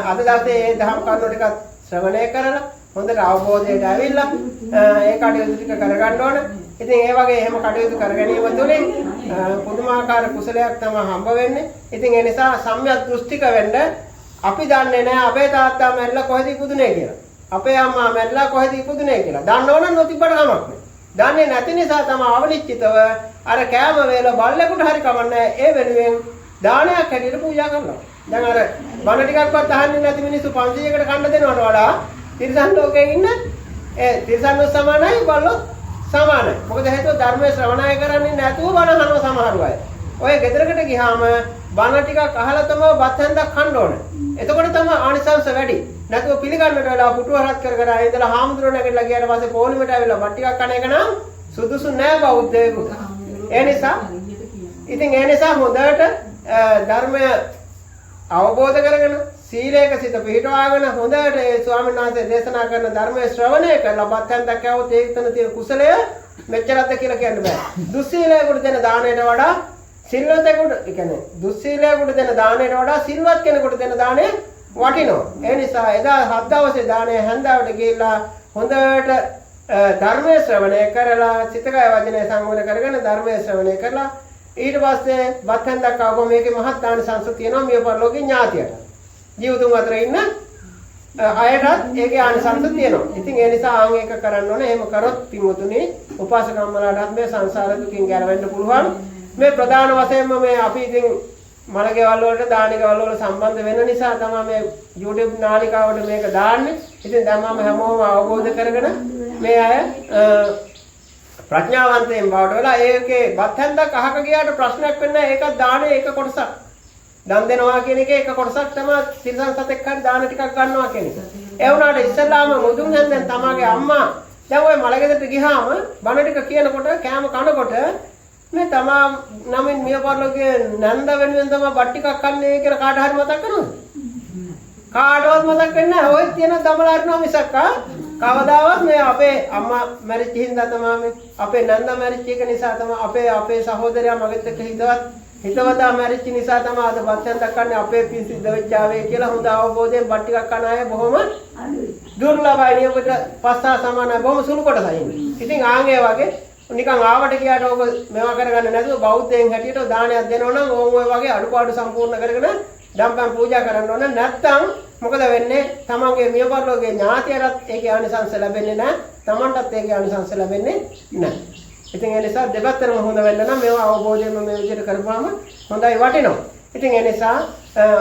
අද දවසේ මේ දහම් කරුණු ටිකක් ශ්‍රවණය කරලා හොඳට අවබෝධයට ඇවිල්ලා ඒ කටයුතු ටික කරගන්න ඕන. ඉතින් ඒ වගේ එහෙම කටයුතු කර ගැනීම තුළින් පුදුමාකාර කුසලයක් තමයි හම්බ වෙන්නේ. ඉතින් ඒ නිසා සම්‍යක් දෘෂ්ටික වෙන්න අපි දන්නේ නැහැ අපේ තාත්තා මැරිලා කොහෙද ඉපදුනේ කියලා. අපේ අම්මා මැරිලා කොහෙද ඉපදුනේ කියලා. දන්නවනම් නොතිබ්බට කමක් නැහැ. දන්නේ නැති නිසා තමයි අවනිශ්චිතව අර කෑම වේල බල්ලෙකුට හරි කමන්නේ ඒ වෙනුවෙන් දානයක් හැටියට පූජා කරනවා. දැන් අර බණ ටිකක්වත් අහන්නේ නැති මිනිස්සු 500කට කන්න දෙනවට වඩා තිරිසන් ලෝකයේ ඉන්න ඒ තිරිසන්ව සමානයි බල්ලොත් සමානයි. මොකද හේතුව ධර්මයේ ශ්‍රවණය කරන්නේ නැතුව බණ අහනවා සමහරු අය. ඔය ගෙදරකට ගියාම බණ ටිකක් අහලා තමයි බත් හැන්දක් කන්න ඕනේ. එතකොට තමයි ආනිසංස වැඩි. නැතුව පිළිගන්නට වෙලා පුටුව හරත් කර කර ඉඳලා හාමුදුරුවෝ නැගිටලා ගියාට පස්සේ පොලිමට ඇවිල්ලා බත් ටිකක් කන එක නම් සුදුසු නෑ බෞද්ධයෙකුට. ඒ නිසා ඉතින් ඒ නිසා හොඳට ධර්මය අවබෝධ කරගෙන සීලයක සිත පිහිටවාගෙන හොඳට ඒ ස්වාමීන් වහන්සේ දේශනා කරන ධර්මය ශ්‍රවණය කරලා බත් හැන්දක් කෑවොත් ඒකතන තියෙන කුසලය මෙච්චරක්ද කියලා කියන්න බෑ. දුස්සීලයකට දෙන දාණයට වඩා සිල්වතෙකුට, ඒ කියන්නේ දුස්සීලයකට දෙන දාණයට වඩා සිල්වත් කෙනෙකුට දෙන දාණය වටිනවා. ඒ නිසා එදා හත් දවසේ දාණය හැන්දාවට ගිහිල්ලා හොඳට ධර්මය ශ්‍රවණය කරලා සිත කය වචනය සංවර කරගෙන ධර්මය ශ්‍රවණය කරලා ඊට පස්සේ බත් හැන්දක් ආවම මේකේ මහත් ආනිසංස තියෙනවා මිය පරලෝකේ ඥාතියට. ජීවතුන් අතර ඉන්න අයටත් ඒකේ ආනිසංස තියෙනවා. ඉතින් ඒ නිසා ආන් ඒක කරන්න ඕනේ. එහෙම කරොත් පින්වතුනි උපාසකම්මලාටත් මේ සංසාර දුකින් ගැලවෙන්න පුළුවන්. මේ ප්‍රධාන වශයෙන්ම මේ අපි ඉතින් මළගෙවල් වලට දානගෙවල් වල සම්බන්ධ වෙන නිසා තමයි මේ YouTube නාලිකාවට මේක දාන්නේ. ඉතින් දැන් මම හැමෝම අවබෝධ කරගෙන මේ අය ප්‍රඥාවන්තයන් බවට වෙලා ඒකේ බත් හැන්දක් අහක ගියාට ප්‍රශ්නයක් වෙන්නේ නැහැ. ඒකත් දානේ එක කොටසක්. දන් දෙනවා කියන එකේ එක කොටසක් තමයි තිරිසන් සතෙක් හරි දාන ටිකක් ගන්නවා කියන එක. ඒ වුණාට ඉස්සෙල්ලාම මුදුන් හැන්දෙන් තමාගේ අම්මා දැන් ඔය මළගෙදරට ගියාම බණ ටික කියනකොට කෑම කනකොට මේ තමා නමින් මිය පරලෝකයේ නැන්ද වෙනුවෙන් තමයි බත් ටිකක් කන්නේ කියලා කාට හරි මතක් කරනවද? කාටවත් මතක් වෙන්නේ නැහැ. ඔය තියෙන දමලා අරිනවා මිසක් කවදාවත් මේ අපේ අම්මා මැරිච්ච හින්දා තමයි මේ අපේ නැන්දා මැරිච්ච එක නිසා තමයි අපේ අපේ සහෝදරයා මගෙත් එක්ක හිතවතා මැරිච්ච නිසා තමයි අද බත් හැන්දක් කන්නේ අපේ පින් සිද්ධ වෙච්ච ආවේ කියලා හොඳ අවබෝධයෙන් බත් ටිකක් කන අය බොහොම දුර්ලභයි. නියපොත පස්සා සමානයි බොහොම සුළු කොටසයි ඉන්නේ. ඉතින් ආන් ඒ වගේ නිකන් ආවට ගියාට ඕක මේවා කරගන්න නැතුව බෞද්ධයෙන් හැටියට දානයක් දෙනවා නම් ඕන් ඔය වගේ අඩුපාඩු සම්පූර්ණ කරගෙන දම්පැන් පූජා කරන්න ඕන. නැත්තම් මොකද වෙන්නේ? තමන්ගේ මිය පරලෝකයේ ඥාතියටත් ඒකේ ආනිසංස ලැබෙන්නේ නැහැ. තමන්ටත් ඒකේ ආනිසංස ලැබෙන්නේ නැහැ. ඉතින් ඒ නිසා දෙපැත්තටම හොඳ වෙන්න නම් මේවා අවබෝධයෙන්ම මේ විදිහට කරපුවාම හොඳයි වටිනවා. ඉතින් ඒ නිසා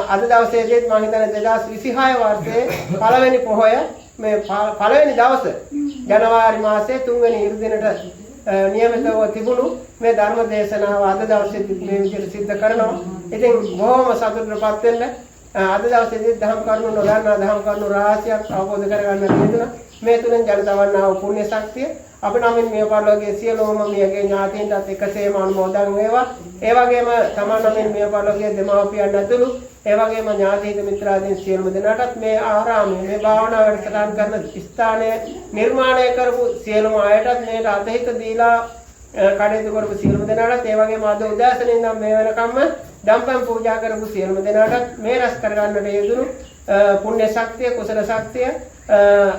අද දවසේදීත් මම හිතන්නේ 2026 වර්ෂයේ පළවෙනි පොහොය මේ පළවෙනි දවස ජනවාරි මාසයේ තුන්වෙනි ඉරු දිනට නියමිතව තිබුණු මේ ධර්ම දේශනාව අද දවසේදී මේ විදිහට සිද්ධ කරනවා. ඉතින් බොහොම සතුටටපත් වෙන්න අද දවසේදී දහම් කරුණු නොදන්නා දහම් කරුණු රාශියක් අවබෝධ කරගන්න ලැබුණා. මේ තුලින් ජනතාවන්නා වූ පුණ්‍ය ශක්තිය අප නමින් මිය පරලෝකයේ සියලුම මියගේ ඥාතීන්ටත් එකසේම අනුමෝදන් වේවා. ඒ වගේම තමන් නමින් මිය පරලෝකයේ දෙමාපියන් ඇතුළු ඒ වගේම ඥාති හිත මිත්‍රාදීන් සියලුම දෙනාටත් මේ ආරාමයේ මේ භාවනා වැඩසටහන් කරන ස්ථානය නිර්මාණය කරපු සියලුම අයටත් මේට අතහිත දීලා කටයුතු කරපු සියලුම දෙනාටත් ඒ වගේම අද උදෑසන ඉඳන් මේ වෙනකම්ම දම්පැන් පූජා කරපු සියලුම දෙනාටත් මේ රැස් කරගන්නට යෙදුණු පුණ්‍ය ශක්තිය කුසල ශක්තිය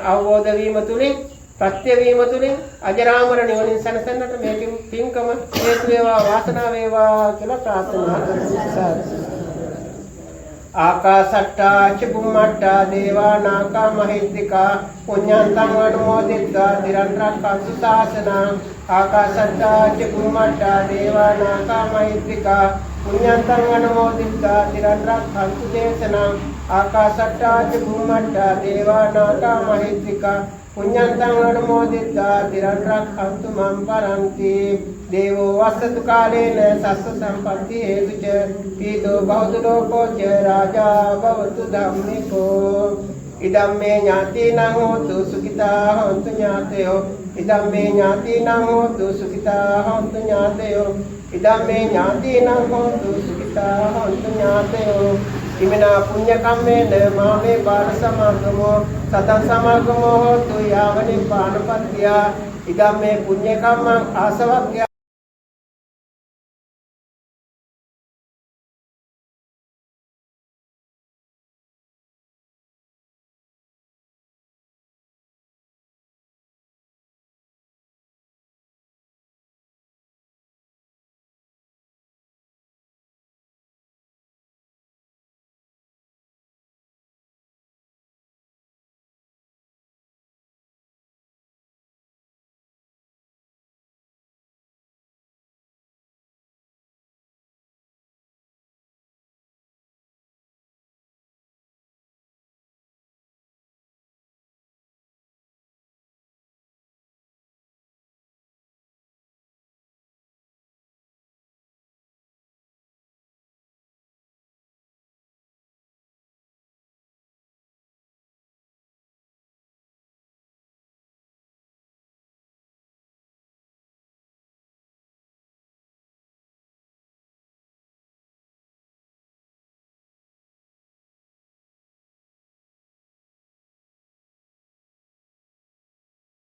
අවබෝධ වීම තුලින් ප්‍රත්‍ය වීම තුලින් අජරාමර නිවනින් සැනසෙන්නට මේ පින්කම හේතු වේවා වාසනාව වේවා කියලා ප්‍රාර්ථනා කරනවා. ආකාසට්ටා ච බුම්මට්ටා දේවා නාග මහිද්దికා පුඤ්ඤන්තං අනුමෝදිත්වා තිරන් රක්ඛන්තු ශාසනං. ආකාසට්ටා ච බුම්මට්ටා දේවා නාග මහිද්దికා පුඤ්ඤන්තං අනුමෝදිත්වා තිරන් රක්ඛන්තු දේශනං. ආකාසට්ටා ච බුම්මට්ටා දේවා නාග මහිද්దికා පුඤ්ඤන්තං අනුමෝදිත්වා තිරන් රක්ඛන්තු මං පරන්ති. දේවෝ වස්සතු කාලේන සස්ස සම්පත්ති හේතු ච පීතෝ බෞද්ධ ලෝකෝ ච රාජා භවතු ධම්මිකෝ. ඉදම් මේ ඥාතිනං හෝතු සුඛිතා හොන්තු ඥාතයෝ. ඉදම් මේ ඥාතිනං හෝතු සුඛිතා හොන්තු ඥාතයෝ. ඉදම් මේ ඥාතිනං හෝතු සුඛිතා හොන්තු ඥාතයෝ. ඉමිනා පුඤ්ඤ කම්මේන මාමේ බාල සමාගමෝ සතං සමාගමෝ හෝතු යාව නිපානපත්තියා. ඉදම් මේ පුඤ්ඤ කම්මං ආසවක්ඛ්‍ය